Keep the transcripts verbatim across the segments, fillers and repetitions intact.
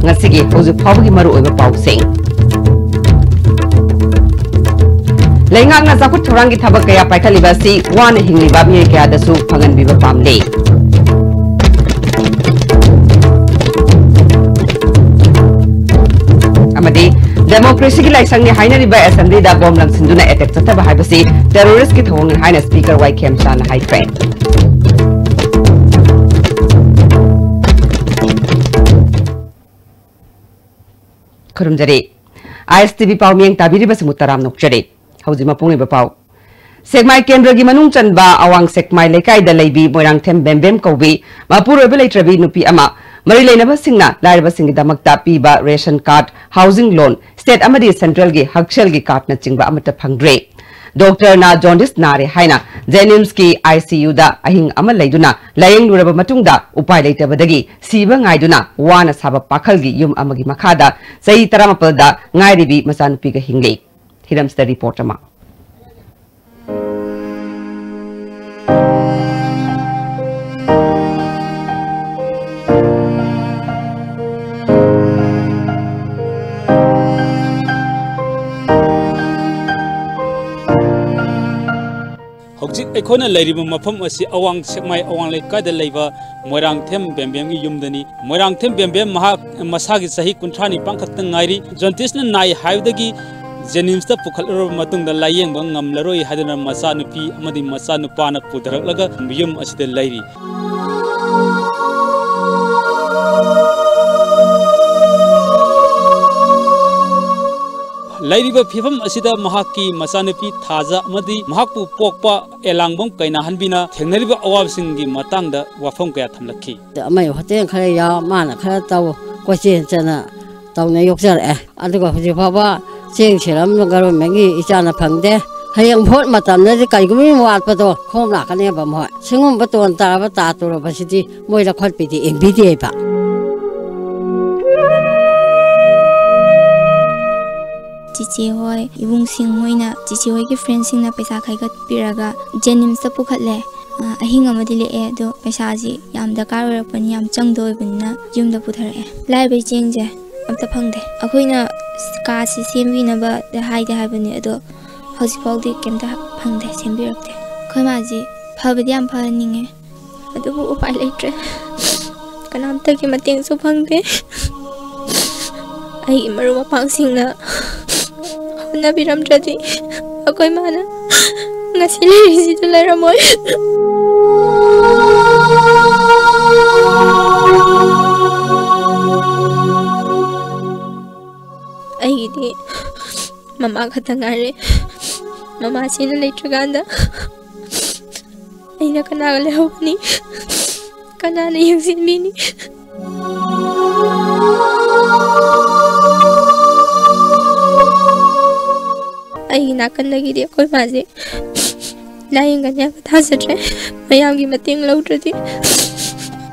ꯉꯁꯤꯒꯤ ꯍꯧꯖꯤꯛ ꯐꯥꯎꯕꯒꯤ ꯃꯔꯨꯑꯣꯏꯕ ꯄꯥꯎꯁꯤꯡ꯫ ꯂꯩꯉꯥꯛꯅ ꯆꯥꯎꯈꯠ ꯊꯧꯔꯥꯡꯒꯤ ꯊꯕꯛ ꯀꯌꯥ ꯄꯥꯏꯈꯠꯂꯤꯕ ꯑꯁꯤ ꯋꯥꯅ ꯍꯤꯡꯂꯤꯕ ꯃꯤꯑꯣꯏ ꯀꯌꯥꯗꯁꯨ ꯐꯪꯍꯟꯕꯤꯕ ꯄꯥꯝꯂꯦ꯫ ꯑꯃꯗꯤ ꯗꯦꯃꯣꯀ꯭ꯔꯦꯁꯤꯒꯤ ꯂꯥꯏꯁꯪꯅꯤ ꯍꯥꯏꯅꯔꯤꯕ ꯑꯦꯁꯦꯝꯕ꯭ꯂꯤꯗ ꯕꯣꯝ ꯂꯪꯁꯤꯟꯗꯨꯅ ꯑꯦꯇꯦꯛ ꯆꯠꯊꯕ ꯍꯥꯏꯕꯁꯤ ꯇꯦꯔꯣꯔꯤꯁ꯭ꯠꯀꯤ ꯊꯧꯑꯣꯡꯅꯤ ꯍꯥꯏꯅ ꯁ꯭ꯄꯤꯀꯔ ꯋꯥꯏ ꯈꯦꯝꯆꯥꯅ ꯍꯥꯏꯈ꯭ꯔꯦ꯫ ꯈꯨꯔꯨꯝꯖꯔꯤ꯫ ꯑꯥꯏ ꯑꯦꯁ ꯇꯤ ꯚꯤ ꯄꯥꯎ ꯃꯤꯠꯌꯦꯡ ꯇꯥꯕꯤꯔꯤꯕꯁꯤꯡꯕꯨ ꯇꯔꯥꯝꯅ ꯑꯣꯛꯆꯔꯤ꯫ ꯍꯧꯖꯤꯛ ꯃꯄꯨꯡ ꯑꯣꯏꯕ ꯄꯥꯎ꯫ ꯁꯦꯛꯃꯥꯏ ꯀꯦꯟꯗ꯭ꯔꯒꯤ ꯃꯅꯨꯡ ꯆꯟꯕ ꯑꯋꯥꯡ ꯁꯦꯛꯃꯥꯏ ꯂꯩꯀꯥꯏꯗ ꯂꯩꯕꯤ ꯃꯣꯏꯔꯥꯡꯊꯦꯝ ꯕꯦꯝꯕꯦꯝ ꯀꯧꯕꯤ ꯃꯄꯨꯔꯣꯏꯕ ꯂꯩꯇ꯭ꯔꯕꯤ ꯅꯨꯄꯤ ꯑꯃ, ꯃꯔꯤ ꯂꯩꯅꯕꯁꯤꯡꯅ ꯂꯥꯏꯔꯕꯁꯤꯡꯒꯤꯗꯃꯛꯇ ꯄꯤꯕ ration card, housing loan, state ꯑꯃꯗꯤ ꯁꯦꯟꯇ꯭ꯔꯦꯜꯒꯤ ꯍꯛꯁꯦꯜꯒꯤ ꯀꯥꯔꯗꯅꯆꯤꯡꯕ ꯑꯃꯠꯇ ꯐꯪꯗ꯭ꯔꯦ꯫ ꯗꯣꯛꯇꯔꯅ ꯖꯣꯟꯗꯤꯁ ꯅꯥꯔꯦ ꯍꯥꯏꯅ ꯖꯦꯅꯤꯝꯁꯀꯤ ꯑꯥꯏ ꯁꯤ ꯌꯨꯗ ꯑꯍꯤꯡ ꯑꯃ ꯂꯩꯗꯨꯅ ꯂꯥꯌꯦꯡꯂꯨꯔꯕ ꯃꯇꯨꯡꯗ ꯎꯄꯥꯏ ꯂꯩꯇꯕꯗꯒꯤ ꯁꯤꯕ ꯉꯥꯏꯗꯨꯅ ꯋꯥꯅ ꯁꯥꯕ ꯄꯥꯈꯜꯒꯤ ꯌꯨꯝ ꯑꯃꯒꯤ ꯃꯈꯥꯗ ꯆꯍꯤ ꯇꯔꯥꯃꯥꯄꯜꯗ ꯉꯥꯏꯔꯤꯕꯤ ꯃꯆꯥꯅꯨꯄꯤꯒ ꯍꯤꯡꯂꯤ꯫ ꯍꯤꯔꯝꯁꯤꯗ ꯔꯤꯄꯣꯔꯠ ꯑꯃ꯫ ꯍꯧꯖꯤꯛ ꯑꯩꯈꯣꯏꯅ ꯂꯩꯔꯤꯕ ꯃꯐꯝ ꯑꯁꯤ ꯑꯋꯥꯡ ꯁꯦꯛꯃꯥꯏ ꯑꯋꯥꯡ ꯂꯩꯀꯥꯏꯗ ꯂꯩꯕ ꯃꯣꯏꯔꯥꯡꯊꯦꯝ ꯕꯦꯝꯕꯦꯝꯒꯤ ꯌꯨꯝꯗꯅꯤ꯫ ꯃꯣꯏꯔꯥꯡꯊꯦꯝ ꯕꯦꯝꯕꯦꯝ ꯃꯍꯥꯛ ꯃꯁꯥꯒꯤ ꯆꯍꯤ ꯀꯨꯟꯊ꯭ꯔꯥ ꯅꯤꯄꯥꯟ ꯈꯛꯇ ꯉꯥꯏꯔꯤ꯫ ꯖꯣꯟꯗꯤꯁꯅ ꯅꯥꯏ ꯍꯥꯏꯕꯗꯒꯤ ꯖꯦꯅꯤꯝꯁꯇ ꯄꯨꯈꯠꯂꯨꯔꯕ ꯃꯇꯨꯡꯗ ꯂꯥꯌꯦꯡꯕ ꯉꯝꯂꯔꯣꯏ ꯍꯥꯏꯗꯨꯅ ꯃꯆꯥꯅꯨꯄꯤ ꯑꯃꯗꯤ ꯃꯆꯥꯅꯨꯄꯥꯅ ꯄꯨꯊꯔꯛꯂꯒ ꯌꯨꯝ ꯑꯁꯤꯗ ꯂꯩꯔꯤ꯫ ꯂꯩꯔꯤꯕ ꯐꯤꯕꯝ ꯑꯁꯤꯗ ꯃꯍꯥꯛꯀꯤ ꯃꯆꯥꯅꯨꯄꯤ ꯊꯥꯖ ꯑꯃꯗꯤ ꯃꯍꯥꯛꯄꯨ ꯄꯣꯛꯄ ꯑꯦꯂꯥꯡꯕꯝ ꯀꯩꯅꯥꯍꯟꯕꯤꯅ ꯊꯦꯡꯅꯔꯤꯕ ꯑꯋꯥꯕꯁꯤꯡꯒꯤ ꯃꯇꯥꯡꯗ ꯋꯥꯐꯝ ꯀꯌꯥ ꯊꯝꯂꯛꯈꯤ꯫ ꯑꯃꯒꯤ ꯍꯣꯇꯦꯜ ꯈꯔ ꯌꯥꯎ, ꯃꯥꯅ ꯈꯔ ꯇꯧ, ꯀꯣꯏꯆꯦꯟ ꯆꯦꯟꯅ ꯇꯧꯅ ꯌꯣꯛꯆꯔꯛꯑꯦ꯫ ꯑꯗꯨꯒ ꯍꯧꯖꯤꯛ ꯐꯥꯎꯕ ꯆꯦꯡ ꯁꯤꯔꯝ ꯒꯣꯚꯔꯟꯃꯦꯟꯠꯀꯤ ꯏꯆꯥꯅ ꯐꯪꯗꯦ꯫ ꯍꯌꯦꯡ ꯚꯣꯠ ꯃꯇꯝꯗꯗꯤ ꯀꯔꯤꯒꯨꯝꯕ ꯑꯃ ꯋꯥꯠꯄꯗꯣ ꯈꯣꯝ ꯂꯥꯛꯀꯅꯦꯕ ꯃꯣꯏ꯫ ꯁꯤꯒꯨꯝꯕ ꯇꯣꯟ ꯇꯥꯔꯕ ꯇꯥ ꯇꯧꯔꯕꯁꯤꯗꯤ ꯃꯣꯏ ꯂꯧꯈꯠꯄꯤꯗꯦ, ꯌꯦꯡꯕꯤꯗꯦꯕ꯫ ꯆꯤꯆꯦ ꯍꯣꯏ, ꯏꯕꯨꯡꯁꯤꯡ ꯍꯣꯏꯅ, ꯆꯤꯆꯦ ꯍꯣꯏꯒꯤ ꯐ꯭ꯔꯦꯟꯁꯤꯡꯅ ꯄꯩꯁꯥ ꯈꯥꯏꯒꯠꯄꯤꯔꯒ ꯖꯦꯅꯤꯝꯁꯇ ꯄꯨꯈꯠꯂꯦ꯫ ꯑ, ꯑꯍꯤꯡ ꯑꯃꯗꯤ ꯂꯦꯛꯑꯦ, ꯑꯗꯣ ꯄꯩꯁꯥꯁꯤ ꯌꯥꯝ ꯗꯔꯀꯥꯔ ꯑꯣꯏꯔꯛꯄꯅꯤ, ꯌꯌꯥꯝ ꯆꯪꯗꯣꯏ ꯑꯣꯏꯕꯅꯤꯅ ꯌꯨꯝꯗ ꯄꯨꯊꯔꯛꯑꯦ꯫ ꯂꯥꯏꯔꯕꯒꯤ ꯆꯦꯡꯁꯦ ꯑꯝꯇ ꯐꯪꯗꯦ꯫ ꯑꯩꯈꯣꯏꯅ ꯀꯥꯁꯤ ꯁꯦꯝꯕꯤꯅꯕꯗ ꯍꯥꯏꯗꯤ ꯍꯥꯏꯕꯅꯤ, ꯑꯗꯣ ꯍꯧꯖꯤꯛꯐꯥꯎꯗꯤ ꯀꯩꯝꯇ ꯐꯪꯗꯦ, ꯁꯦꯝꯕꯤꯔꯛꯇꯦ꯫ ꯑꯩꯈꯣꯏ ꯃꯥꯁꯤ ꯐꯕꯗꯤ ꯌꯥꯝ ꯐꯍꯟꯅꯤꯡꯉꯦ, ꯑꯗꯨꯕꯨ ꯎꯄꯥꯏ ꯂꯩꯇ꯭ꯔꯦ꯫ ꯀꯅꯥꯝꯇꯒꯤ ꯃꯇꯦꯡꯁꯨ ꯐꯪꯗꯦ꯫ ꯑꯩꯒꯤ ꯃꯔꯨꯞ ꯃꯄꯥꯡꯁꯤꯡꯅ ꯍꯣꯠꯅꯕꯤꯔꯝꯗ꯭ꯔꯗꯤ ꯑꯩꯈꯣꯏ ꯃꯥꯅ ꯉꯁꯤ ꯂꯩꯔꯤꯁꯤꯗ ꯂꯩꯔꯝꯃꯣꯏ꯫ ꯑꯩꯒꯤꯗꯤ ꯃꯃꯥ ꯈꯛꯇ ꯉꯥꯏꯔꯦ꯫ ꯃꯃꯥꯁꯤꯅ ꯂꯩꯇ꯭ꯔꯀꯥꯟꯗ ꯑꯩꯅ ꯀꯅꯥꯒ ꯂꯩꯍꯧꯒꯅꯤ? ꯀꯅꯥꯅ ꯌꯦꯡꯁꯤꯟꯕꯤꯅꯤ? ꯑꯩꯒꯤ ꯅꯥꯀꯟꯗꯒꯤꯗꯤ ꯑꯩꯈꯣꯏ ꯃꯥꯁꯦ ꯂꯥꯏꯌꯦꯡꯒꯅꯤ ꯍꯥꯏꯕ ꯊꯥꯖꯗ꯭ꯔꯦ, ꯃꯌꯥꯝꯒꯤ ꯃꯇꯦꯡ ꯂꯧꯗ꯭ꯔꯗꯤ꯫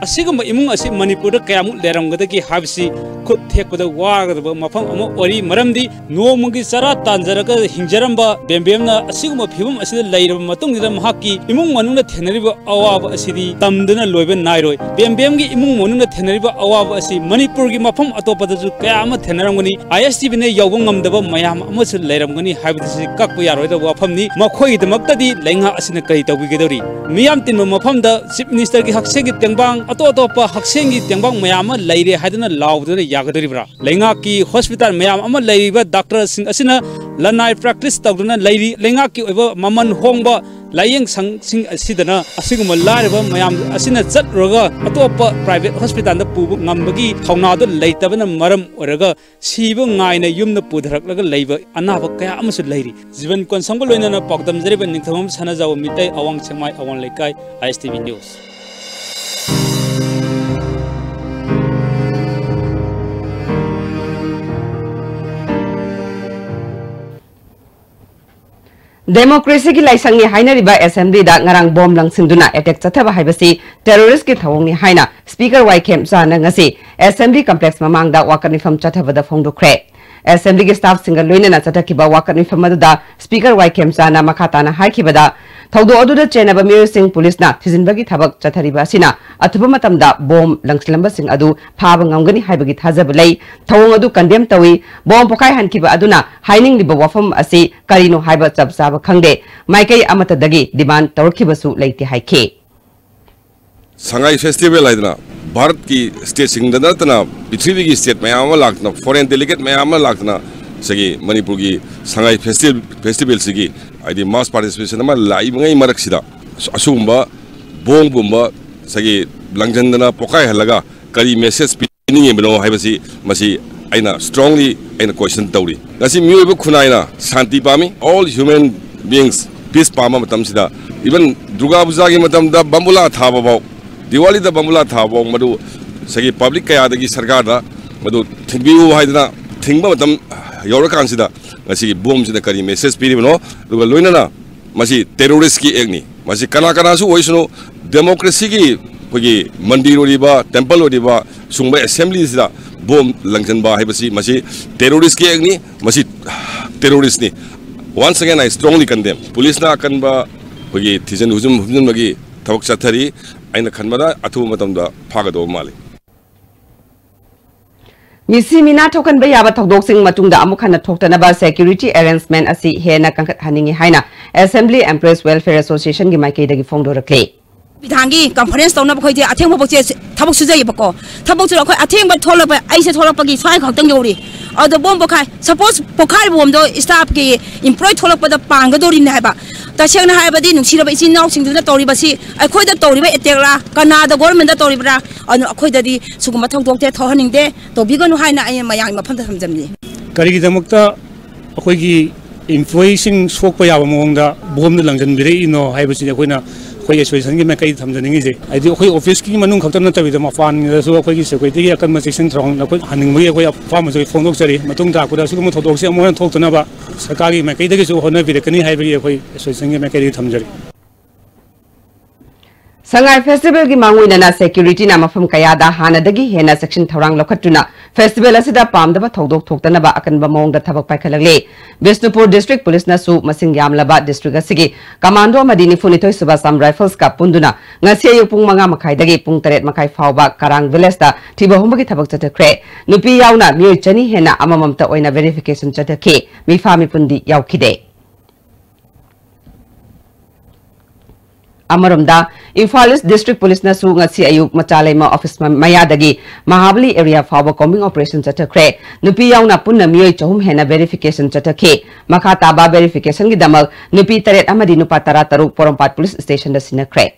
ꯑꯁꯤꯒꯨꯝꯕ ꯏꯃꯨꯡ ꯑꯁꯤ ꯃꯅꯤꯄꯨꯔꯗ ꯀꯌꯥꯃꯨꯛ ꯂꯩꯔꯝꯒꯗꯒꯦ ꯍꯥꯏꯕꯁꯤ ꯈꯨꯠ ꯊꯦꯛꯄꯗ ꯋꯥꯒꯗꯕ ꯃꯐꯝ ꯑꯃ ꯑꯣꯏꯔꯤ꯫ ꯃꯔꯝꯗꯤ ꯅꯣꯡꯃꯒꯤ ꯆꯔꯥ ꯇꯥꯟꯖꯔꯒ ꯍꯤꯡꯖꯔꯝꯕ ꯕꯦꯝꯕꯦꯝꯅ ꯑꯁꯤꯒꯨꯝꯕ ꯐꯤꯕꯝ ꯑꯁꯤꯗ ꯂꯩꯔꯕ ꯃꯇꯨꯡꯁꯤꯗ ꯃꯍꯥꯛꯀꯤ ꯏꯃꯨꯡ ꯃꯅꯨꯡꯗ ꯊꯦꯡꯅꯔꯤꯕ ꯑꯋꯥꯕ ꯑꯁꯤꯗꯤ ꯇꯝꯗꯨꯅ ꯂꯣꯏꯕ ꯅꯥꯏꯔꯣꯏ꯫ ꯕꯦꯝꯕꯦꯝꯒꯤ ꯏꯃꯨꯡ ꯃꯅꯨꯡꯗ ꯊꯦꯡꯅꯔꯤꯕ ꯑꯋꯥꯕ ꯑꯁꯤ ꯃꯅꯤꯄꯨꯔꯒꯤ ꯃꯐꯝ ꯑꯇꯣꯞꯄꯗꯁꯨ ꯀꯌꯥ ꯑꯃ ꯊꯦꯡꯅꯔꯝꯒꯅꯤ꯫ ꯑꯥꯏ ꯑꯦꯁ ꯇꯤ ꯚꯤꯅ ꯌꯧꯕ ꯉꯝꯗꯕ ꯃꯌꯥꯝ ꯑꯃꯁꯨ ꯂꯩꯔꯝꯒꯅꯤ ꯍꯥꯏꯕꯗꯨꯁꯨ ꯀꯛꯄ ꯌꯥꯔꯣꯏꯗꯕ ꯋꯥꯐꯝꯅꯤ꯫ ꯃꯈꯣꯏꯒꯤꯗꯃꯛꯇꯗꯤ ꯂꯩꯉꯥꯛ ꯑꯁꯤꯅ ꯀꯔꯤ ꯇꯧꯕꯤꯒꯗꯧꯔꯤ? ꯃꯤꯌꯥꯝ ꯇꯤꯟꯕ ꯃꯐꯝꯗ ꯆꯤꯐ ꯃꯤꯅꯤꯁꯇꯔꯒꯤ ꯍꯛꯁꯦꯜꯒꯤ ꯇꯦꯡꯕꯥꯡ, ꯑꯇꯣꯞ ꯑꯇꯣꯞꯄ ꯍꯛꯁꯦꯜꯒꯤ ꯇꯦꯡꯕꯥꯡ ꯃꯌꯥꯝ ꯑꯃ ꯂꯩꯔꯦ ꯍꯥꯏꯗꯨꯅ ꯂꯥꯎꯗꯨꯅ ꯌꯥꯒꯗꯧꯔꯤꯕ꯭ꯔꯥ? ꯂꯩꯉꯥꯛꯀꯤ ꯍꯣꯁꯄꯤꯇꯥꯜ ꯃꯌꯥꯝ ꯑꯃ ꯂꯩꯔꯤꯕ ꯗꯥꯛꯇꯔꯁꯤꯡ ꯑꯁꯤꯅ ꯂꯅꯥꯏ ꯄ꯭ꯔꯦꯛꯇꯤꯁ ꯇꯧꯗꯨꯅ ꯂꯩꯔꯤ꯫ ꯂꯩꯉꯥꯛꯀꯤ ꯑꯣꯏꯕ ꯃꯃꯜ ꯍꯣꯡꯕ ꯂꯥꯏꯌꯦꯡ ꯁꯪꯁꯤꯡ ꯑꯁꯤꯗꯅ ꯑꯁꯤꯒꯨꯝꯕ ꯂꯥꯏꯔꯕ ꯃꯌꯥꯝ ꯑꯁꯤꯅ ꯆꯠꯂꯨꯔꯒ ꯑꯇꯣꯞꯄ ꯄ꯭ꯔꯥꯏꯚꯦꯠ ꯍꯣꯁꯄꯤꯇꯥꯜꯗ ꯄꯨꯕ ꯉꯝꯕꯒꯤ ꯊꯧꯅꯥꯗꯨ ꯂꯩꯇꯕꯅ ꯃꯔꯝ ꯑꯣꯏꯔꯒ ꯁꯤꯕ ꯉꯥꯏꯅ ꯌꯨꯝꯗ ꯄꯨꯊꯔꯛꯂꯒ ꯂꯩꯕ ꯑꯅꯥꯕ ꯀꯌꯥ ꯑꯃꯁꯨ ꯂꯩꯔꯤ꯫ ꯖꯤꯕꯟ ꯀꯣꯟꯁꯝꯒ ꯂꯣꯏꯅꯅ ꯄꯥꯎꯗꯝꯖꯔꯤꯕ ꯅꯤꯡꯊꯧꯖꯝ ꯁꯅꯥꯖꯥꯎꯕ ꯃꯤꯇꯩ, ꯑꯋꯥꯡ ꯁꯦꯛꯃꯥꯏ, ꯑꯋꯥꯡ ꯂꯩꯀꯥꯏ, ꯑꯥꯏ ꯑꯦꯁ ꯇꯤ ꯚꯤ ꯅ꯭ꯌꯨꯁ꯫ ꯗꯦꯃꯣꯀ꯭ꯔꯦꯁꯤꯒꯤ ꯂꯥꯏꯁꯪꯅꯤ ꯍꯥꯏꯅꯔꯤꯕ ꯑꯦꯁꯦꯝꯕ꯭ꯂꯤꯗ ꯉꯔꯥꯡ ꯕꯣꯝ ꯂꯪꯁꯤꯟꯗꯨꯅ ꯑꯦꯇꯦꯛ ꯆꯠꯊꯕ ꯍꯥꯏꯕꯁꯤ ꯇꯦꯔꯣꯔꯤꯁ꯭ꯠꯀꯤ ꯊꯧꯑꯣꯡꯅꯤ ꯍꯥꯏꯅ ꯁ꯭ꯄꯤꯀꯔ ꯋꯥꯏ ꯈꯦꯝꯆꯥꯅ ꯉꯁꯤ ꯑꯦꯁꯦꯝꯕ꯭ꯂꯤ ꯀꯝꯄ꯭ꯂꯦꯛꯁ ꯃꯃꯥꯡꯗ ꯋꯥꯀꯠ ꯃꯤꯐꯝ ꯆꯠꯊꯕꯗ ꯐꯣꯡꯗꯣꯛꯈ꯭ꯔꯦ꯫ ꯑꯦꯁꯦꯝꯕ꯭ꯂꯤꯒꯤ ꯁ꯭ꯇꯥꯐꯁꯤꯡꯒ ꯂꯣꯏꯅꯅ ꯆꯠꯊꯈꯤꯕ ꯋꯥꯀꯠ ꯃꯤꯐꯝ ꯑꯗꯨꯗ ꯁ꯭ꯄꯤꯀꯔ ꯋꯥꯏ ꯈꯦꯝꯆꯥꯅ ꯃꯈꯥ ꯇꯥꯅ ꯍꯥꯏꯈꯤꯕꯗ, ꯊꯧꯗꯣꯛ ꯑꯗꯨꯗ ꯆꯦꯟꯅꯕ ꯃꯤꯑꯣꯏꯁꯤꯡ ꯄꯨꯂꯤꯁꯅ ꯊꯤꯖꯤꯟꯕꯒꯤ ꯊꯕꯛ ꯆꯠꯊꯔꯤꯕ ꯑꯁꯤꯅ ꯑꯊꯨꯕ ꯃꯇꯝꯗ ꯕꯣꯝ ꯂꯪꯁꯤꯜꯂꯝꯕꯁꯤꯡ ꯑꯗꯨ ꯐꯥꯕ ꯉꯝꯒꯅꯤ ꯍꯥꯏꯕꯒꯤ ꯊꯥꯖꯕ ꯂꯩ꯫ ꯊꯧꯑꯣꯡ ꯑꯗꯨ ꯀꯟꯗꯦꯝ ꯇꯧꯏ꯫ ꯕꯣꯝ ꯄꯣꯈꯥꯏꯍꯟꯈꯤꯕ ꯑꯗꯨꯅ ꯍꯥꯏꯅꯤꯡꯂꯤꯕ ꯋꯥꯐꯝ ꯑꯁꯤ ꯀꯔꯤꯅꯣ ꯍꯥꯏꯕ ꯆꯞ ꯆꯥꯕ ꯈꯪꯗꯦ꯫ ꯃꯥꯏꯀꯩ ꯑꯃꯠꯇꯗꯒꯤ ꯗꯤꯃꯥꯟ ꯇꯧꯔꯛꯈꯤꯕꯁꯨ ꯂꯩꯇꯦ ꯍꯥꯏꯈꯤ꯫ ꯁꯉꯥꯏ ꯐꯦꯁꯇꯤꯚꯦꯜ ꯍꯥꯏꯗꯅ ꯚꯥꯔꯠꯀꯤ ꯁ꯭ꯇꯦꯠꯁꯤꯡꯗ ꯅꯠꯇꯅ ꯄ꯭ꯔꯤꯊꯤꯕꯤꯒꯤ ꯁ꯭ꯇꯦꯠ ꯃꯌꯥꯝ ꯑꯃ ꯂꯥꯛꯇꯅ, ꯐꯣꯔꯦꯟ ꯗꯦꯂꯤꯒꯦꯠ ꯃꯌꯥꯝ ꯑꯃ ꯂꯥꯛꯇꯅ ꯉꯁꯥꯏꯒꯤ ꯃꯅꯤꯄꯨꯔꯒꯤ ꯁꯉꯥꯏ ꯐꯦꯁꯇꯤꯚꯦꯜ, ꯐꯦꯁꯇꯤꯚꯦꯜꯁꯤꯒꯤ ꯍꯥꯏꯗꯤ ꯃꯥꯁ ꯄꯥꯔꯇꯤꯁꯤꯄꯦꯁꯟ ꯑꯃ ꯂꯥꯛꯏꯕꯉꯩ ꯃꯔꯛꯁꯤꯗ ꯑꯁꯨꯒꯨꯝꯕ ꯕꯣꯝꯒꯨꯝꯕ ꯉꯁꯥꯏꯒꯤ ꯂꯪꯁꯤꯟꯗꯅ ꯄꯣꯈꯥꯏꯍꯜꯂꯒ ꯀꯔꯤ ꯃꯦꯁꯦꯖ ꯄꯤꯅꯤꯡꯉꯤꯕꯅꯣ ꯍꯥꯏꯕꯁꯤ ꯃꯁꯤ ꯑꯩꯅ ꯁ꯭ꯇ꯭ꯔꯣꯡꯂꯤ ꯑꯩꯅ ꯀꯣꯏꯁꯟ ꯇꯧꯔꯤ꯫ ꯉꯁꯤ ꯃꯤꯑꯣꯏꯕ ꯈꯨꯟꯅꯥꯏꯅ ꯁꯥꯟꯇꯤ ꯄꯥꯝꯃꯤ꯫ All human beings peace ꯄꯥꯝꯕ ꯃꯇꯝꯁꯤꯗ, ꯏꯚꯟ ꯗꯨꯔꯒꯥ ꯄꯨꯖꯥꯒꯤ ꯃꯇꯝꯗ ꯕꯝꯕꯨꯂꯥ ꯊꯥꯕ ꯐꯥꯎ, ꯗꯤꯋꯥꯂꯤꯗ ꯕꯝꯕꯨꯂꯥ ꯊꯥꯕ ꯐꯥꯎ ꯃꯗꯨ ꯉꯁꯥꯏꯒꯤ ꯄꯕ꯭ꯂꯤꯛ ꯀꯌꯥꯗꯒꯤ ꯁꯔꯀꯥꯔꯗ ꯃꯗꯨ ꯊꯤꯡꯕꯤꯌꯨ ꯍꯥꯏꯗꯅ ꯊꯤꯡꯕ ꯃꯇꯝ ꯌꯧꯔꯀꯥꯟꯁꯤꯗ ꯉꯁꯤꯒꯤ ꯕꯣꯝꯁꯤꯅ ꯀꯔꯤ ꯃꯦꯁꯦꯖ ꯄꯤꯔꯤꯕꯅꯣ? ꯑꯗꯨꯒ ꯂꯣꯏꯅꯅ ꯃꯁꯤ ꯇꯦꯔꯣꯔꯤꯁꯀꯤ ꯑꯦꯛꯅꯤ꯫ ꯃꯁꯤ ꯀꯅꯥ ꯀꯅꯥꯁꯨ ꯑꯣꯏꯁꯅꯨ, ꯗꯦꯃꯣꯀ꯭ꯔꯦꯁꯤꯒꯤ ꯑꯩꯈꯣꯏꯒꯤ ꯃꯟꯗꯤꯔ ꯑꯣꯏꯔꯤꯕ, ꯇꯦꯝꯄꯜ ꯑꯣꯏꯔꯤꯕ ꯁꯨꯝꯕ ꯑꯦꯁꯦꯝꯕ꯭ꯂꯤꯁꯤꯗ ꯕꯣꯝ ꯂꯪꯁꯤꯟꯕ ꯍꯥꯏꯕꯁꯤ ꯃꯁꯤ ꯇꯦꯔꯣꯔꯤꯁꯀꯤ ꯑꯦꯛꯅꯤ, ꯃꯁꯤ ꯇꯦꯔꯣꯔꯤꯁꯅꯤ꯫ Once again, I strongly condemn. ꯄꯨꯂꯤꯁꯅ ꯑꯀꯟꯕ ꯑꯩꯈꯣꯏꯒꯤ ꯊꯤꯖꯤꯟ ꯍꯨꯖꯤꯟ-, ꯍꯨꯝꯖꯤꯟꯕꯒꯤ ꯊꯕꯛ ꯆꯠꯊꯔꯤ꯫ ꯑꯩꯅ ꯈꯟꯕꯗ ꯑꯊꯨꯕ ꯃꯇꯝꯗ ꯐꯥꯒꯗꯧꯕ ꯃꯥꯜꯂꯤ꯫ ꯃꯤꯁꯤ ꯃꯤꯅꯥ ꯊꯣꯛꯍꯟꯕ ꯌꯥꯕ ꯊꯧꯗꯣꯛꯁꯤꯡ ꯃꯇꯨꯡꯗ ꯑꯃꯨꯛ ꯍꯟꯅ ꯊꯣꯛꯇꯅꯕ security arrangement ꯑꯁꯤ ꯍꯦꯟꯅ ꯀꯟꯈꯠꯍꯟꯅꯤꯡꯏ ꯍꯥꯏꯅ Assembly Employees Welfare Association ꯒꯤ ꯃꯥꯏꯀꯩꯗꯒꯤ ꯐꯣꯡꯗꯣꯔꯛꯂꯤ꯫ ꯅꯨꯃꯤꯗꯥꯡꯒꯤ conference ꯇꯧꯅꯕ ꯑꯩꯈꯣꯏꯗꯤ ꯑꯊꯦꯡꯕ ꯐꯥꯎꯁꯦ ꯊꯕꯛ ꯁꯨꯖꯩꯌꯦꯕꯀꯣ꯫ ꯊꯕꯛꯁꯨ ꯑꯩꯈꯣꯏ ꯑꯊꯦꯡꯕ ꯊꯣꯛꯂꯛꯄ, ꯑꯩꯁꯦ ꯊꯣꯛꯂꯛꯄꯒꯤ ꯁ꯭ꯋꯥꯏ ꯈꯛꯇꯪ ꯌꯧꯔꯤ꯫ ꯑꯗꯣ ꯕꯣꯝ ꯄꯣꯈꯥꯏ, suppose ꯄꯣꯈꯥꯏꯔꯤꯕ ꯕꯣꯝꯗꯣ staff ꯀꯤ employee ꯊꯣꯛꯂꯛꯄꯗ ꯄꯥꯟꯒꯗꯧꯔꯤꯕꯅꯦ ꯍꯥꯏꯕ꯫ ꯇꯁꯦꯡꯅ ꯍꯥꯏꯔꯕꯗꯤ ꯅꯨꯡꯁꯤꯔꯕ ꯏꯆꯤꯟ ꯏꯅꯥꯎꯁꯤꯡꯗꯨꯅ ꯇꯧꯔꯤꯕꯁꯤ ꯑꯩꯈꯣꯏꯗ ꯇꯧꯔꯤꯕ attack ꯂꯥ, ꯀꯅꯥꯗ, government ꯇ ꯇꯧꯔꯤꯕ꯭ꯔꯥ? ꯑꯗꯨꯅ ꯑꯩꯈꯣꯏꯗꯗꯤ ꯁꯤꯒꯨꯝꯕ ꯊꯧꯗꯣꯛꯇꯤ ꯊꯣꯛꯍꯟꯅꯤꯡꯗꯦ, ꯇꯧꯕꯤꯒꯅꯨ ꯍꯥꯏꯅ ꯑꯩꯅ ꯃꯌꯥꯝꯒꯤ ꯃꯐꯝꯗ ꯊꯝꯖꯕꯅꯤ꯫ ꯀꯔꯤꯒꯤꯗꯃꯛꯇ ꯑꯩꯈꯣꯏꯒꯤ employee ꯁꯤꯡ ꯁꯣꯛꯄ ꯌꯥꯕ ꯃꯑꯣꯡꯗ ꯕꯣꯝꯗ ꯂꯪꯁꯤꯟꯕꯤꯔꯛꯏꯅꯣ ꯍꯥꯏꯕꯁꯤꯅꯤ ꯑꯩꯈꯣꯏꯅ, ꯑꯩꯈꯣꯏ association ꯒꯤ ꯃꯥꯏꯀꯩꯗ ꯊꯝꯖꯅꯤꯡꯉꯤꯁꯦ꯫ ꯍꯥꯏꯗꯤ ꯑꯩꯈꯣꯏ office ꯀꯤ ꯃꯅꯨꯡ ꯈꯛꯇ ꯅꯠꯇꯕꯤꯗ ꯃꯄꯥꯟꯗꯁꯨ ꯑꯩꯈꯣꯏꯒꯤ security ꯒꯤ ꯑꯀꯟꯕ ꯆꯦꯛꯁꯤꯟ ꯊꯧꯔꯥꯡ ꯂꯧꯈꯠꯍꯟꯅꯤꯡꯕꯒꯤ ꯑꯩꯈꯣꯏ ꯑꯄꯥꯝꯕꯁꯨ ꯐꯣꯡꯗꯣꯛꯆꯔꯤ꯫ ꯃꯇꯨꯡ ꯇꯥꯔꯛꯄꯗ ꯑꯁꯤꯒꯨꯝꯕ ꯊꯧꯗꯣꯛꯁꯤ ꯑꯃꯨꯛ ꯍꯟꯅ ꯊꯣꯛꯇꯅꯕ ꯁꯔꯀꯥꯔꯒꯤ ꯃꯥꯏꯀꯩꯗꯒꯤꯁꯨ ꯍꯣꯠꯅꯕꯤꯔꯛꯀꯅꯤ ꯍꯥꯏꯕꯒꯤ ꯑꯩꯈꯣꯏ association ꯒꯤ ꯃꯥꯏꯀꯩꯗꯒꯤ ꯊꯝꯖꯔꯤ꯫ ꯁꯉꯥꯏ ꯐꯦꯁꯇꯤꯚꯦꯜꯒꯤ ꯃꯥꯡꯑꯣꯏꯅꯅ ꯁꯦꯀ꯭ꯌꯨꯔꯤꯇꯤꯅ ꯃꯐꯝ ꯀꯌꯥꯗ ꯍꯥꯟꯅꯗꯒꯤ ꯍꯦꯟꯅ ꯆꯦꯛꯁꯤꯟ ꯊꯧꯔꯥꯡ ꯂꯧꯈꯠꯇꯨꯅ ꯐꯦꯁꯇꯤꯚꯦꯜ ꯑꯁꯤꯗ ꯄꯥꯝꯗꯕ ꯊꯧꯗꯣꯛ ꯊꯣꯛꯇꯅꯕ ꯑꯀꯟꯕ ꯃꯑꯣꯡꯗ ꯊꯕꯛ ꯄꯥꯏꯈꯠꯂꯛꯂꯤ꯫ ꯕꯤꯁꯅꯨꯄꯨꯔ ꯗꯤꯁꯇ꯭ꯔꯤꯛ ꯄꯨꯂꯤꯁꯅꯁꯨ ꯃꯁꯤꯡ ꯌꯥꯝꯂꯕ ꯗꯤꯁꯇ꯭ꯔꯤꯛ ꯑꯁꯤꯒꯤ ꯀꯃꯥꯟꯗꯣ ꯑꯃꯗꯤ ꯅꯤꯐꯨꯅꯤꯊꯣꯏ ꯁꯨꯕ ꯑꯁꯥꯝ ꯔꯥꯏꯐꯜꯁꯀ ꯄꯨꯟꯗꯨꯅ ꯉꯁꯤ ꯑꯌꯨꯛ ꯄꯨꯡ ꯃꯉꯥ ꯃꯈꯥꯏꯗꯒꯤ ꯄꯨꯡ ꯇꯔꯦꯠ ꯃꯈꯥꯏ ꯐꯥꯎꯕ ꯀꯔꯥꯡ ꯚꯤꯂꯦꯖꯇ ꯊꯤꯕ ꯍꯨꯝꯕꯒꯤ ꯊꯕꯛ ꯆꯠꯊꯈ꯭ꯔꯦ꯫ ꯅꯨꯄꯤ ꯌꯥꯎꯅ ꯃꯤꯑꯣꯏ ꯆꯅꯤ ꯍꯦꯟꯅ ꯑꯃꯃꯝꯇ ꯑꯣꯏꯅ ꯚꯦꯔꯤꯐꯤꯀꯦꯁꯟ ꯆꯠꯊꯈꯤ꯫ ꯃꯤꯐꯥ ꯃꯤꯄꯨꯟꯗꯤ ꯌꯥꯎꯈꯤꯗꯦ꯫ ꯑꯃꯔꯣꯝꯗ, ꯏꯝꯐꯥꯜ ꯏꯁ ꯗꯤꯁꯇ꯭ꯔꯤꯛ ꯄꯨꯂꯤꯁꯅꯁꯨ ꯉꯁꯤ ꯑꯌꯨꯛ ꯃꯆꯥꯂꯩꯃ ꯑꯣꯐꯤꯁ ꯃ-, ꯃꯌꯥꯗꯒꯤ ꯃꯍꯥꯕꯂꯤ ꯑꯦꯔꯤꯌꯥ ꯐꯥꯎꯕ ꯀꯣꯝꯕꯤꯡ ꯑꯣꯄꯔꯦꯁꯟ ꯆꯠꯊꯈ꯭ꯔꯦ꯫ ꯅꯨꯄꯤ ꯌꯥꯎꯅ ꯄꯨꯟꯅ ꯃꯤꯑꯣꯏ ꯆꯍꯨꯝ ꯍꯦꯟꯅ ꯚꯦꯔꯤꯐꯤꯀꯦꯁꯟ ꯆꯠꯊꯈꯤ꯫ ꯃꯈꯥ ꯇꯥꯕ ꯚꯦꯔꯤꯐꯤꯀꯦꯁꯟꯒꯤꯗꯃꯛ ꯅꯨꯄꯤ ꯇꯔꯦꯠ ꯑꯃꯗꯤ ꯅꯨꯄꯥ ꯇꯔꯥꯇꯔꯨꯛ ꯄꯣꯔꯣꯝꯄꯥꯠ ꯄꯨꯂꯤꯁ ꯁ꯭ꯇꯦꯁꯟꯗ ꯁꯤꯟꯅꯈ꯭ꯔꯦ꯫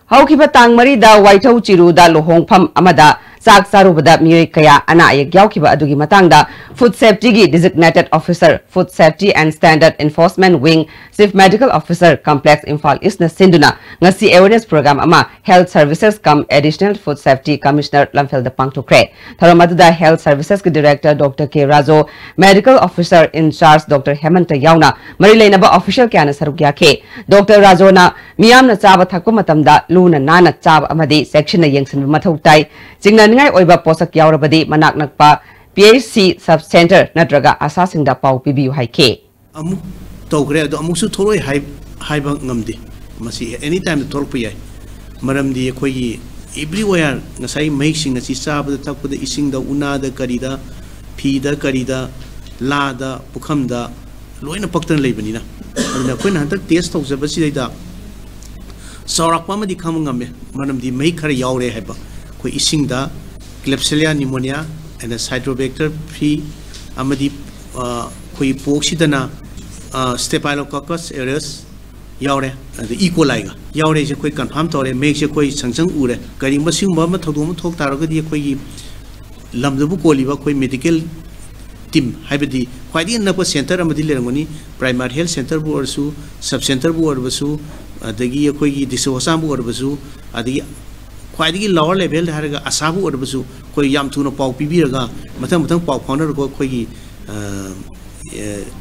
ꯍꯧꯈꯤꯕ ꯇꯥꯡ ꯃꯔꯤꯗ ꯋꯥꯏꯊꯧ ꯆꯤꯔꯨꯗ ꯂꯨꯍꯣꯡꯐꯝ ꯑꯃꯗ ꯆꯥꯛ ꯆꯥꯔꯨꯕꯗ ꯃꯤꯑꯣꯏ ꯀꯌꯥ ꯑꯅꯥ ꯑꯌꯦꯛ ꯌꯥꯎꯈꯤꯕ ꯑꯗꯨꯒꯤ ꯃꯇꯥꯡꯗ ꯐꯨꯗ ꯁꯦꯐꯇꯤꯒꯤ designated officer, food safety and standard enforcement wing, chief medical officer, complex Imphal ꯏꯁꯅ ꯁꯤꯟꯗꯨꯅ ꯉꯁꯤ ꯑꯦꯋꯦꯔꯅꯦꯁ ꯄ꯭ꯔꯣꯒ꯭ꯔꯥꯝ ꯑꯃ health services cum additional food safety commissioner ꯂꯝꯐꯦꯜꯗ ꯄꯥꯡꯊꯣꯛꯈ꯭ꯔꯦ꯫ ꯊꯧꯔꯝ ꯑꯗꯨꯗ ꯍꯦꯜꯊ ꯁꯔꯚꯤꯁꯦꯁꯀꯤ director doctor K Rajo, medical officer incharge doctor Hemanta ꯌꯥꯎꯅ ꯃꯔꯤ ꯂꯩꯅꯕ ꯑꯣꯐꯤꯁꯤꯌꯦꯜ ꯀꯌꯥꯅ ꯁꯔꯨꯛ ꯌꯥꯈꯤ꯫ ꯗꯣꯛꯇꯔ ꯔꯥꯖꯣꯅ ꯃꯤꯌꯥꯝꯅ ꯆꯥꯕ ꯊꯛꯄ ꯃꯇꯝꯗ ꯂꯨꯅ ꯅꯥꯟꯅ ꯆꯥꯕ ꯑꯃꯗꯤ ꯆꯦꯛꯁꯤꯟꯅ ꯌꯦꯡꯁꯤꯟꯕ ꯃꯊꯧ ꯇꯥꯏ꯫ ꯆꯤꯡꯅꯅꯤꯡꯉꯥꯏ ꯑꯣꯏꯕ ꯄꯣꯠꯁꯛ ꯌꯥꯎꯔꯕꯗꯤ ꯃꯅꯥꯛ ꯅꯛꯄ P H C sub centre ꯅꯠꯇ꯭ꯔꯒ ꯑꯥꯁꯥꯁꯤꯡꯗ ꯄꯥꯎ ꯄꯤꯕꯤꯌꯨ ꯍꯥꯏꯈꯤ꯫ ꯑꯃꯨꯛ ꯇꯧꯈ꯭ꯔꯦ, ꯑꯗꯣ ꯑꯃꯨꯛꯁꯨ ꯊꯣꯛꯂꯛꯑꯣꯏ ꯍꯥꯏ-, ꯍꯥꯏꯕ ꯉꯝꯗꯦ꯫ ꯃꯁꯤ ꯑꯦꯅꯤ ꯇꯥꯏꯝꯗ ꯊꯣꯛꯂꯛꯄ ꯌꯥꯏ꯫ ꯃꯔꯝꯗꯤ ꯑꯩꯈꯣꯏꯒꯤ ꯑꯦꯕ꯭ꯔꯤꯋꯦꯌꯥꯔ ꯉꯁꯥꯏ ꯃꯍꯤꯛꯁꯤꯡ ꯑꯁꯤ ꯆꯥꯕꯗ, ꯊꯛꯄꯗ, ꯏꯁꯤꯡꯗ, ꯎꯅꯥꯗ, ꯀꯔꯤꯗ, ꯐꯤꯗ, ꯀꯔꯤꯗ, ꯂꯥꯗ, ꯄꯨꯈꯝꯗ ꯂꯣꯏꯅ ꯄꯛꯇꯅ ꯂꯩꯕꯅꯤꯅ꯫ ꯑꯗꯨꯅ ꯑꯩꯈꯣꯏꯅ ꯍꯟꯗꯛ ꯇꯦꯁ ꯇꯧꯖꯕꯁꯤꯗꯩꯗ ꯆꯥꯎꯔꯥꯛꯄ ꯑꯃꯗꯤ ꯈꯪꯕ ꯉꯝꯃꯦ, ꯃꯔꯝꯗꯤ ꯃꯍꯤꯛ ꯈꯔ ꯌꯥꯎꯔꯦ ꯍꯥꯏꯕ꯫ ꯑꯩꯈꯣꯏ ꯏꯁꯤꯡꯗ Klebsiella pneumoniae and Acinetobacter phi ꯑꯃꯗꯤ, ꯑ, ꯑꯩꯈꯣꯏ ꯄꯣꯛꯁꯤꯗꯅ, ꯑ, Staphylococcus aureus ꯌꯥꯎꯔꯦ, ꯑꯗ ꯏ ꯀꯣꯂꯥꯏꯒ ꯌꯥꯎꯔꯦꯁꯦ ꯑꯩꯈꯣꯏ ꯀꯟꯐꯥꯔꯝ ꯇꯧꯔꯦ, ꯃꯍꯤꯛꯁꯦ ꯑꯩꯈꯣꯏ ꯁꯪ ꯁꯪ ꯎꯔꯦ꯫ ꯀꯔꯤꯒꯨꯝꯕ ꯁꯤꯒꯨꯝꯕ ꯑꯃ ꯊꯧꯗꯣꯛ ꯑꯃ ꯊꯣꯛ ꯇꯥꯔꯒꯗꯤ ꯑꯩꯈꯣꯏꯒꯤ ꯂꯝꯗꯨꯕꯨ ꯀꯣꯜꯂꯤꯕ ꯑꯩꯈꯣꯏ ꯃꯦꯗꯤꯀꯦꯜ ꯇꯤꯝ, ꯍꯥꯏꯕꯗꯤ ꯈ꯭ꯋꯥꯏꯗꯒꯤ ꯅꯛꯄ ꯁꯦꯟꯇꯔ ꯑꯃꯗꯤ ꯂꯩꯔꯝꯒꯅꯤ, ꯄ꯭ꯔꯥꯏꯃꯥꯔꯤ ꯍꯦꯜꯊ ꯁꯦꯟꯇꯔꯕꯨ ꯑꯣꯏꯔꯁꯨ, ꯁꯕ ꯁꯦꯟꯇꯔꯕꯨ ꯑꯣꯏꯔꯕꯁꯨ, ꯑꯗꯒꯤ ꯑꯩꯈꯣꯏꯒꯤ ꯗꯤꯁꯇ꯭ꯔꯤꯛ ꯍꯣꯁꯄꯤꯇꯥꯜꯕꯨ ꯑꯣꯏꯔꯕꯁꯨ, ꯑꯗꯒꯤ ꯈ꯭ꯋꯥꯏꯗꯒꯤ ꯂꯋꯔ ꯂꯦꯚꯦꯜꯗ ꯍꯥꯏꯔꯒ ꯑꯁꯥꯕꯨ ꯑꯣꯏꯔꯕꯁꯨ, ꯑꯩꯈꯣꯏ ꯌꯥꯝ ꯊꯨꯅ ꯄꯥꯎ ꯄꯤꯕꯤꯔꯒ ꯃꯊꯪ ꯃꯊꯪ ꯄꯥꯎ ꯐꯥꯎꯅꯔꯒ ꯑꯩꯈꯣꯏꯒꯤ, ꯑ,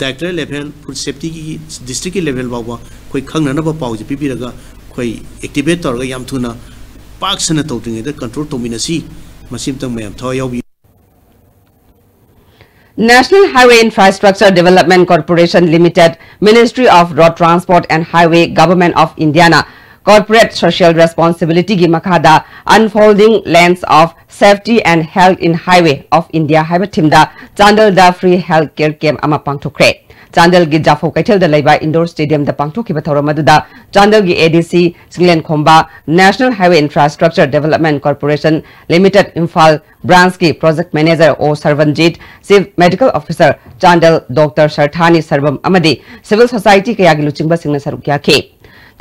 ꯗꯥꯏꯔꯦꯛꯇꯔ ꯂꯦꯚꯦꯜ, ꯐꯨꯗ ꯁꯦꯐꯇꯤꯒꯤ ꯗꯤꯁꯇ꯭ꯔꯤꯛꯀꯤ ꯂꯦꯚꯦꯜ ꯐꯥꯎꯕ ꯑꯩꯈꯣꯏ ꯈꯪꯅꯅꯕ ꯄꯥꯎꯁꯦ ꯄꯤꯕꯤꯔꯒ ꯑꯩꯈꯣꯏ ꯑꯦꯛꯇꯤꯚꯦꯠ ꯇꯧꯔꯒ ꯌꯥꯝ ꯊꯨꯅ ꯄꯥꯛ ꯁꯟꯅ ꯇꯧꯗ꯭ꯔꯤꯉꯩꯗ ꯀꯟꯇ꯭ꯔꯣꯜ ꯇꯧꯃꯤꯟꯅꯁꯤ꯫ ꯃꯁꯤ ꯑꯃꯇꯪ ꯃꯌꯥꯝ ꯊꯋꯥꯏ ꯌꯥꯎꯕꯤꯌꯨ꯫ National Highway Infrastructure Development Corporation Limited, Ministry of Road Transport and Highway, Government of Indiaꯅ Corporate Social Responsibilityꯒꯤ ꯃꯈꯥꯗ Unfolding Lens of Safety and Health in Highway of India ꯍꯥꯏꯕ ꯊꯤꯝꯗ ꯆꯥꯟꯗꯦꯜꯗ free health care camp ꯑꯃ ꯄꯥꯡꯊꯣꯛꯈ꯭ꯔꯦ꯫ ꯆꯥꯟꯗꯦꯜꯒꯤ ꯖꯥꯐꯧ ꯀꯩꯊꯦꯜꯗ ꯂꯩꯕ indoor stadiumꯗ ꯄꯥꯡꯊꯣꯛꯈꯤꯕ ꯊꯧꯔꯝ ꯑꯗꯨꯗ ꯆꯥꯟꯗꯦꯜꯒꯤ ADC ꯆꯤꯡꯂꯦꯟꯈꯣꯝꯕ, National Highway Infrastructure Development Corporation Limited Imphal branchꯀꯤ project manager O ꯁꯔꯕꯟꯖꯤꯠ, Chief Medical Officer Chandel Doctor ꯁꯔꯊꯥꯅꯤ ꯁꯔꯕꯝ ꯑꯃꯗꯤ civil society ꯀꯌꯥꯒꯤ ꯂꯨꯆꯤꯡꯕꯁꯤꯡꯅ ꯁꯔꯨꯛ ꯌꯥꯈꯤ꯫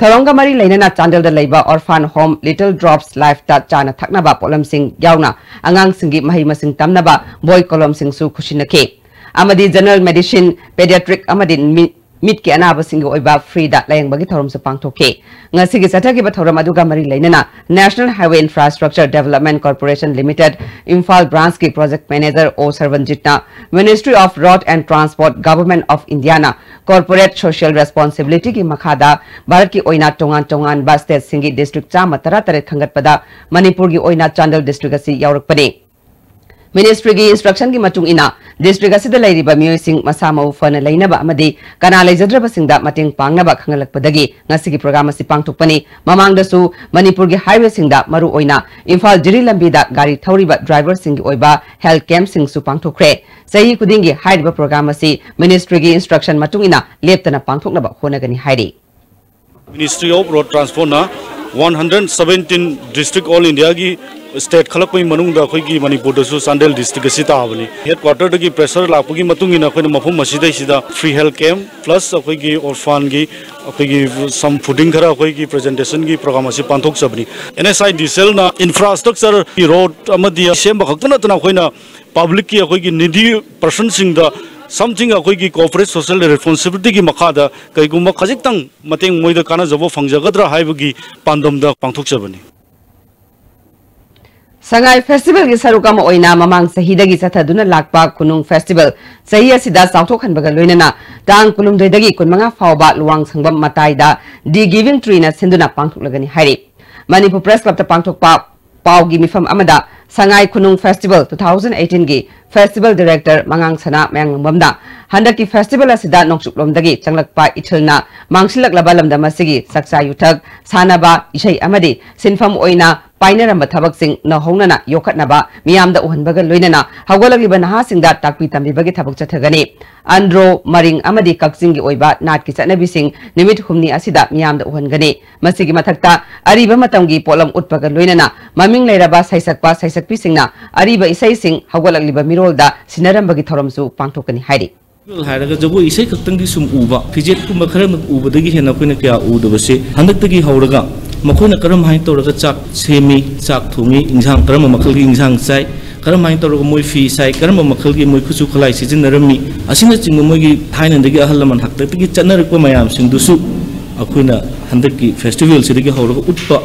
ꯊꯧꯔꯝꯒ ꯃꯔꯤ ꯂꯩꯅꯅ ꯆꯥꯟꯗꯦꯜꯗ ꯂꯩꯕ Orphan Home Little Drops Lifeꯇ ꯆꯥꯅ ꯊꯛꯅꯕ ꯄꯣꯠꯂꯝꯁꯤꯡ ꯌꯥꯎꯅ ꯑꯉꯥꯡꯁꯤꯡꯒꯤ ꯃꯍꯩ ꯃꯁꯤꯡ ꯇꯝꯅꯕ ꯕꯣꯏ ꯀꯣꯂꯣꯝꯁꯤꯡꯁꯨ ꯈꯨꯠꯁꯤꯟꯅꯈꯤ꯫ ꯑꯃꯗꯤ General Medicine, Pediatric ꯑꯃꯗꯤ ꯃꯤ-, ꯃꯤꯠꯀꯤ ꯑꯅꯥꯕꯁꯤꯡꯒꯤ ꯑꯣꯏꯕ freeꯗ ꯂꯥꯌꯦꯡꯕꯒꯤ ꯊꯧꯔꯝꯁꯨ ꯄꯥꯡꯊꯣꯛꯈꯤ꯫ ꯉꯁꯤꯒꯤ ꯆꯠꯊꯈꯤꯕ ꯊꯧꯔꯝ ꯑꯗꯨꯒ ꯃꯔꯤ ꯂꯩꯅꯅ National Highway Infrastructure Development Corporation Limited Imphal branchꯀꯤ project manager O ꯁꯔꯕꯟꯖꯤꯠꯅ Ministry of Road and Transport, Government of Indiaꯅ Corporate Social Responsibilityꯒꯤ ꯃꯈꯥꯗ ꯚꯥꯔꯠꯀꯤ ꯑꯣꯏꯅ ꯇꯣꯉꯥꯟ ꯇꯣꯉꯥꯟꯕ stateꯁꯤꯡꯒꯤ district ꯆꯥꯝꯃ ꯇꯔꯥꯇꯔꯦꯠ ꯈꯟꯒꯠꯄꯗ ꯃꯅꯤꯄꯨꯔꯒꯤ ꯑꯣꯏꯅ ꯆꯥꯟꯗꯦꯜ district ꯑꯁꯤ ꯌꯥꯎꯔꯛꯄꯅꯤ꯫ Ministryꯒꯤ instructionꯒꯤ ꯃꯇꯨꯡ ꯏꯟꯅ district ꯑꯁꯤꯗ ꯂꯩꯔꯤꯕ ꯃꯤꯑꯣꯏꯁꯤꯡ ꯃꯁꯥ ꯃꯎ ꯐꯅ ꯂꯩꯅꯕ ꯑꯃꯗꯤ ꯀꯅꯥ ꯂꯩꯖꯗ꯭ꯔꯕꯁꯤꯡꯗ ꯃꯇꯦꯡ ꯄꯥꯡꯅꯕ ꯈꯪꯍꯜꯂꯛꯄꯗꯒꯤ ꯉꯁꯤꯒꯤ program ꯑꯁꯤ ꯄꯥꯡꯊꯣꯛꯄꯅꯤ꯫ ꯃꯃꯥꯡꯗꯁꯨ ꯃꯅꯤꯄꯨꯔꯒꯤ highwayꯁꯤꯡꯗ ꯃꯔꯨ ꯑꯣꯏꯅ ꯏꯝꯐꯥꯜ ꯖꯤꯔꯤ ꯂꯝꯕꯤꯗ ꯒꯥꯔꯤ ꯊꯧꯔꯤꯕ driverꯁꯤꯡꯒꯤ ꯑꯣꯏꯕ health campꯁꯤꯡꯁꯨ ꯄꯥꯡꯊꯣꯛꯈ꯭ꯔꯦ꯫ ꯆꯍꯤ ꯈꯨꯗꯤꯡꯒꯤ ꯍꯥꯏꯔꯤꯕ program ꯑꯁꯤ ministryꯒꯤ instruction ꯃꯇꯨꯡ ꯏꯟꯅ ꯂꯦꯞꯇꯅ ꯄꯥꯡꯊꯣꯛꯅꯕ ꯍꯣꯠꯅꯒꯅꯤ ꯍꯥꯏꯔꯤ꯫ Ministry of Road Transportꯅ one hundred seventeen district all Indiaꯒꯤ state ꯈꯜꯂꯛꯄꯒꯤ ꯃꯅꯨꯡꯗ ꯑꯩꯈꯣꯏꯒꯤ ꯃꯅꯤꯄꯨꯔꯗꯁꯨ ꯆꯥꯟꯗꯦꯜ district ꯑꯁꯤ ꯇꯥꯕꯅꯤ꯫ Headquarterꯗꯒꯤ pressure ꯂꯥꯛꯄꯒꯤ ꯃꯇꯨꯡ ꯏꯟꯅ ꯑꯩꯈꯣꯏꯅ ꯃꯐꯝ ꯑꯁꯤꯗꯩꯁꯤꯗ free health camp plus ꯑꯩꯈꯣꯏꯒꯤ orphanꯒꯤ ꯑꯩꯈꯣꯏꯒꯤ some fooding ꯈꯔ ꯑꯩꯈꯣꯏꯒꯤ presentationꯒꯤ program ꯑꯁꯤ ꯄꯥꯡꯊꯣꯛꯆꯕꯅꯤ꯫ NHIDCLꯅ infrastructure, road ꯑꯃꯗꯤ ꯁꯦꯝꯕ ꯈꯛꯇ ꯅꯠꯇꯅ ꯑꯩꯈꯣꯏꯅ publicꯀꯤ ꯑꯩꯈꯣꯏꯒꯤ needy personꯁꯤꯡꯗ something ꯑꯩꯈꯣꯏꯒꯤ corporate social responsibilityꯒꯤ ꯃꯈꯥꯗ ꯀꯩꯒꯨꯝꯕ ꯈꯖꯤꯛꯇꯪ ꯃꯇꯦꯡ ꯃꯣꯏꯗ ꯀꯥꯟꯅꯖꯕ ꯐꯪꯖꯒꯗ꯭ꯔꯥ ꯍꯥꯏꯕꯒꯤ ꯄꯥꯟꯗꯝꯗ ꯄꯥꯡꯊꯣꯛꯆꯕꯅꯤ꯫ ꯁꯉꯥꯏ ꯐꯦꯁꯇꯤꯚꯦꯜꯒꯤ ꯁꯔꯨꯛ ꯑꯃ ꯑꯣꯏꯅ ꯃꯃꯥꯡ ꯆꯍꯤꯗꯒꯤ ꯆꯠꯊꯗꯨꯅ ꯂꯥꯛꯄ ꯈꯨꯅꯨꯡ ꯐꯦꯁꯇꯤꯚꯦꯜ ꯆꯍꯤ ꯑꯁꯤꯗ ꯆꯥꯎꯊꯣꯛꯍꯟꯕꯒ ꯂꯣꯏꯅꯅ ꯇꯥꯡ ꯀꯨꯟꯍꯨꯝꯗꯣꯏꯗꯒꯤ ꯀꯨꯟꯃꯉꯥ ꯐꯥꯎꯕ ꯂꯨꯋꯥꯡꯁꯪꯕꯝ ꯃꯇꯥꯏꯗ ꯗꯤ ꯒꯤꯚꯤꯡ ꯇ꯭ꯔꯤꯅ ꯁꯤꯟꯗꯨꯅ ꯄꯥꯡꯊꯣꯛꯂꯒꯅꯤ ꯍꯥꯏꯔꯤ꯫ ꯃꯅꯤꯄꯨꯔ ꯄ꯭ꯔꯦꯁ ꯀ꯭ꯂꯕꯇ ꯄꯥꯡꯊꯣꯛꯄ ꯄꯥꯎꯒꯤ ꯃꯤꯐꯝ ꯑꯃꯗ ꯁꯉꯥꯏ ꯈꯨꯅꯨꯡ ꯐꯦꯁꯇꯤꯚꯦꯜ ꯇꯨ ꯊꯥꯎꯖꯟ ꯑꯩꯠꯇꯤꯟꯒꯤ ꯐꯦꯁꯇꯤꯚꯦꯜ ꯗꯤꯔꯦꯛꯇꯔ ꯃꯉꯥꯡ ꯁꯅꯥ ꯃꯌꯥꯡꯂꯪꯕꯝꯅ ꯍꯟꯗꯛꯀꯤ ꯐꯦꯁꯇꯤꯚꯦꯜ ꯑꯁꯤꯗ ꯅꯣꯡꯆꯨꯞꯂꯣꯝꯗꯒꯤ ꯆꯪꯂꯛꯄ ꯏꯊꯤꯜꯅ ꯃꯥꯡꯁꯤꯜꯂꯛꯂꯕ ꯂꯝꯗꯝ ꯑꯁꯤꯒꯤ ꯆꯥꯛꯆꯥ ꯌꯨꯊꯛ, ꯁꯥꯟꯅꯕ, ꯏꯁꯩ ꯑꯃꯗꯤ ꯁꯤꯟꯐꯝ ꯑꯣꯏꯅ ꯄꯥꯏꯅꯔꯝꯕ ꯊꯕꯛꯁꯤꯡ ꯅꯧꯍꯧꯅꯅ ꯌꯣꯛꯈꯠꯅꯕ ꯃꯤꯌꯥꯝꯗ ꯎꯍꯟꯕꯒ ꯂꯣꯏꯅꯅ ꯍꯧꯒꯠꯂꯛꯂꯤꯕ ꯅꯍꯥꯁꯤꯡꯗ ꯇꯥꯛꯄꯤ ꯇꯝꯕꯤꯕꯒꯤ ꯊꯕꯛ ꯆꯠꯊꯒꯅꯤ꯫ ꯑꯟꯗ꯭ꯔꯣ, ꯃꯔꯤꯡ ꯑꯃꯗꯤ ꯀꯛꯆꯤꯡꯒꯤ ꯑꯣꯏꯕ ꯅꯥꯠꯀꯤ ꯆꯠꯅꯕꯤꯁꯤꯡ ꯅꯨꯃꯤꯠ ꯍꯨꯝꯅꯤ ꯑꯁꯤꯗ ꯃꯤꯌꯥꯝꯗ ꯎꯍꯟꯒꯅꯤ꯫ ꯃꯁꯤꯒꯤ ꯃꯊꯛꯇ ꯑꯔꯤꯕ ꯃꯇꯝꯒꯤ ꯄꯣꯠꯂꯝ ꯎꯠꯄꯒ ꯂꯣꯏꯅꯅ ꯃꯃꯤꯡ ꯂꯩꯔꯕ ꯁꯩꯁꯛꯄ ꯁꯩꯁꯛꯄꯤꯁꯤꯡꯅ ꯑꯔꯤꯕ ꯏꯁꯩꯁꯤꯡ ꯍꯧꯒꯠꯂꯛꯂꯤꯕ ꯃꯤꯔꯣꯜꯗ ꯁꯤꯟꯅꯔꯝꯕꯒꯤ ꯊꯧꯔꯝꯁꯨ ꯄꯥꯡꯊꯣꯛꯀꯅꯤ ꯍꯥꯏꯔꯤ꯫ ꯐꯦꯁꯇꯤꯚꯦꯜ ꯍꯥꯏꯔꯒ ꯖꯒꯣꯏ ꯏꯁꯩ ꯈꯛꯇꯪꯗꯤ ꯁꯨꯝ ꯎꯕ, ꯐꯤꯖꯦꯠꯀꯨꯝꯕ ꯈꯔ ꯎꯕꯗꯒꯤ ꯍꯦꯟꯅ ꯑꯩꯈꯣꯏꯅ ꯀꯌꯥ ꯎꯗꯕꯁꯦ ꯍꯟꯗꯛꯇꯒꯤ ꯍꯧꯔꯒ ꯃꯈꯣꯏꯅ ꯀꯔꯝ ꯍꯥꯏꯅ ꯇꯧꯔꯒ ꯆꯥꯛ ꯁꯦꯝꯃꯤ, ꯆꯥꯛ ꯊꯣꯡꯉꯤ, ꯏꯟꯁꯥꯡ ꯀꯔꯝꯕ ꯃꯈꯜꯒꯤ ꯏꯟꯁꯥꯡ ꯆꯥꯏ, ꯀꯔꯝ ꯍꯥꯏꯅ ꯇꯧꯔꯒ ꯃꯣꯏ ꯐꯤ ꯁꯥꯏ, ꯀꯔꯝꯕ ꯃꯈꯜꯒꯤ ꯃꯣꯏ ꯈꯨꯠꯁꯨ ꯈꯨꯠꯂꯥꯏ ꯁꯤꯖꯤꯟꯅꯔꯝꯃꯤ, ꯑꯁꯤꯅꯆꯤꯡꯕ ꯃꯣꯏꯒꯤ ꯊꯥꯏꯅꯗꯒꯤ ꯑꯍꯜ ꯂꯃꯟ ꯍꯥꯛꯇꯛꯇꯒꯤ ꯆꯠꯅꯔꯛꯄ ꯃꯌꯥꯝꯁꯤꯡꯗꯨꯁꯨ ꯑꯩꯈꯣꯏꯅ ꯍꯟꯗꯛꯀꯤ ꯐꯦꯁꯇꯤꯚꯦꯜꯁꯤꯗꯒꯤ ꯍꯧꯔꯒ ꯎꯠꯄ,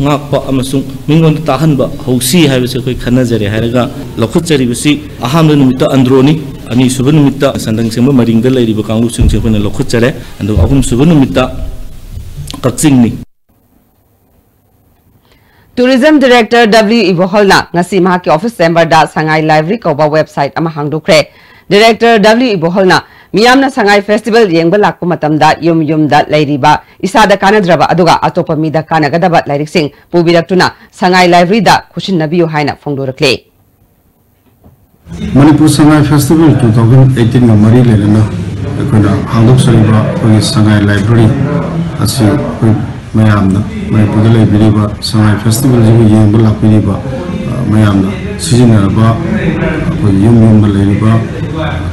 ꯉꯥꯛꯄ ꯑꯃꯁꯨꯡ ꯃꯤꯉꯣꯟꯗ ꯇꯥꯍꯟꯕ ꯍꯧꯁꯤ ꯍꯥꯏꯕꯁꯤ ꯑꯩꯈꯣꯏ ꯈꯟꯅꯖꯔꯦ ꯍꯥꯏꯔꯒ ꯂꯧꯈꯠꯆꯔꯤꯕꯁꯤ ꯑꯍꯥꯟꯕ ꯅꯨꯃꯤꯠꯇ ꯑꯟꯗ꯭ꯔꯣꯅꯤ, ꯑꯅꯤꯁꯨꯕ ꯅꯨꯃꯤꯠꯇ ꯁꯟꯗꯪ ꯁꯦꯝꯕ ꯃꯔꯤꯡꯗ ꯂꯩꯔꯤꯕ ꯀꯥꯡꯂꯨꯞꯁꯤꯡꯁꯦ ꯑꯩꯈꯣꯏꯅ ꯂꯧꯈꯠꯆꯔꯦ, ꯑꯗꯨꯒ ꯑꯍꯨꯝꯁꯨꯕ ꯅꯨꯃꯤꯠꯇ ꯀꯛꯆꯤꯡꯅꯤ꯫ ꯇꯨꯔꯤꯖꯝ ꯗꯤꯔꯦꯛꯇꯔ ꯗꯕ꯭ꯂꯤꯎ ꯏꯕꯣꯍꯜꯅ ꯉꯁꯤ ꯃꯍꯥꯛꯀꯤ ꯑꯣꯐꯤꯁ ꯆꯦꯝꯕꯔꯗ ꯁꯉꯥꯏ ꯂꯥꯏꯕ꯭ꯔꯦꯔꯤ ꯀꯧꯕ ꯋꯦꯕꯁꯥꯏꯠ ꯑꯃ ꯍꯥꯡꯗꯣꯛꯈ꯭ꯔꯦ꯫ ꯗꯤꯔꯦꯛꯇꯔ ꯗꯕ꯭ꯂꯤꯎ ꯏꯕꯣꯍꯜꯅ ꯃꯤꯌꯥꯝꯅ ꯁꯉꯥꯏ ꯐꯦꯁꯇꯤꯚꯦꯜ ꯌꯦꯡꯕ ꯂꯥꯛꯄ ꯃꯇꯝꯗ ꯌꯨꯝ ꯌꯨꯝꯗ ꯂꯩꯔꯤꯕ ꯏꯁꯥꯗ ꯀꯥꯟꯅꯗ꯭ꯔꯕ ꯑꯗꯨꯒ ꯑꯇꯣꯞꯄ ꯃꯤꯗ ꯀꯥꯟꯅꯒꯗꯕ ꯂꯥꯏꯔꯤꯛꯁꯤꯡ ꯄꯨꯕꯤꯔꯛꯇꯨꯅ ꯁꯉꯥꯏ ꯂꯥꯏꯕ꯭ꯔꯦꯔꯤꯗ ꯈꯨꯠꯁꯤꯟꯅꯕꯤꯌꯨ ꯍꯥꯏꯅ ꯐꯣꯡꯗꯣꯔꯛꯂꯦ꯫ Manipur Sangai festival two thousand ꯑꯩꯠꯇꯤꯟꯒ ꯃꯔꯤ ꯂꯩꯅꯅ ꯑꯩꯈꯣꯏꯅ ꯍꯥꯡꯗꯣꯛꯆꯔꯤꯕ ꯑꯩꯈꯣꯏꯒꯤ ꯁꯉꯥꯏ ꯂꯥꯏꯕ꯭ꯔꯦꯔꯤ ꯑꯁꯤ ꯑꯩꯈꯣꯏ ꯃꯌꯥꯝꯅ ꯃꯅꯤꯄꯨꯔꯗ ꯂꯩꯕꯤꯔꯤꯕ ꯁꯉꯥꯏ ꯐꯦꯁꯇꯤꯚꯦꯜꯁꯤꯕꯨ ꯌꯦꯡꯕ ꯂꯥꯛꯄꯤꯔꯤꯕ, ꯑ, ꯃꯌꯥꯝꯅ ꯁꯤꯖꯤꯟꯅꯔꯕ ꯑꯩꯈꯣꯏꯒꯤ ꯌꯨꯝ ꯌꯨꯝꯗ ꯂꯩꯔꯤꯕ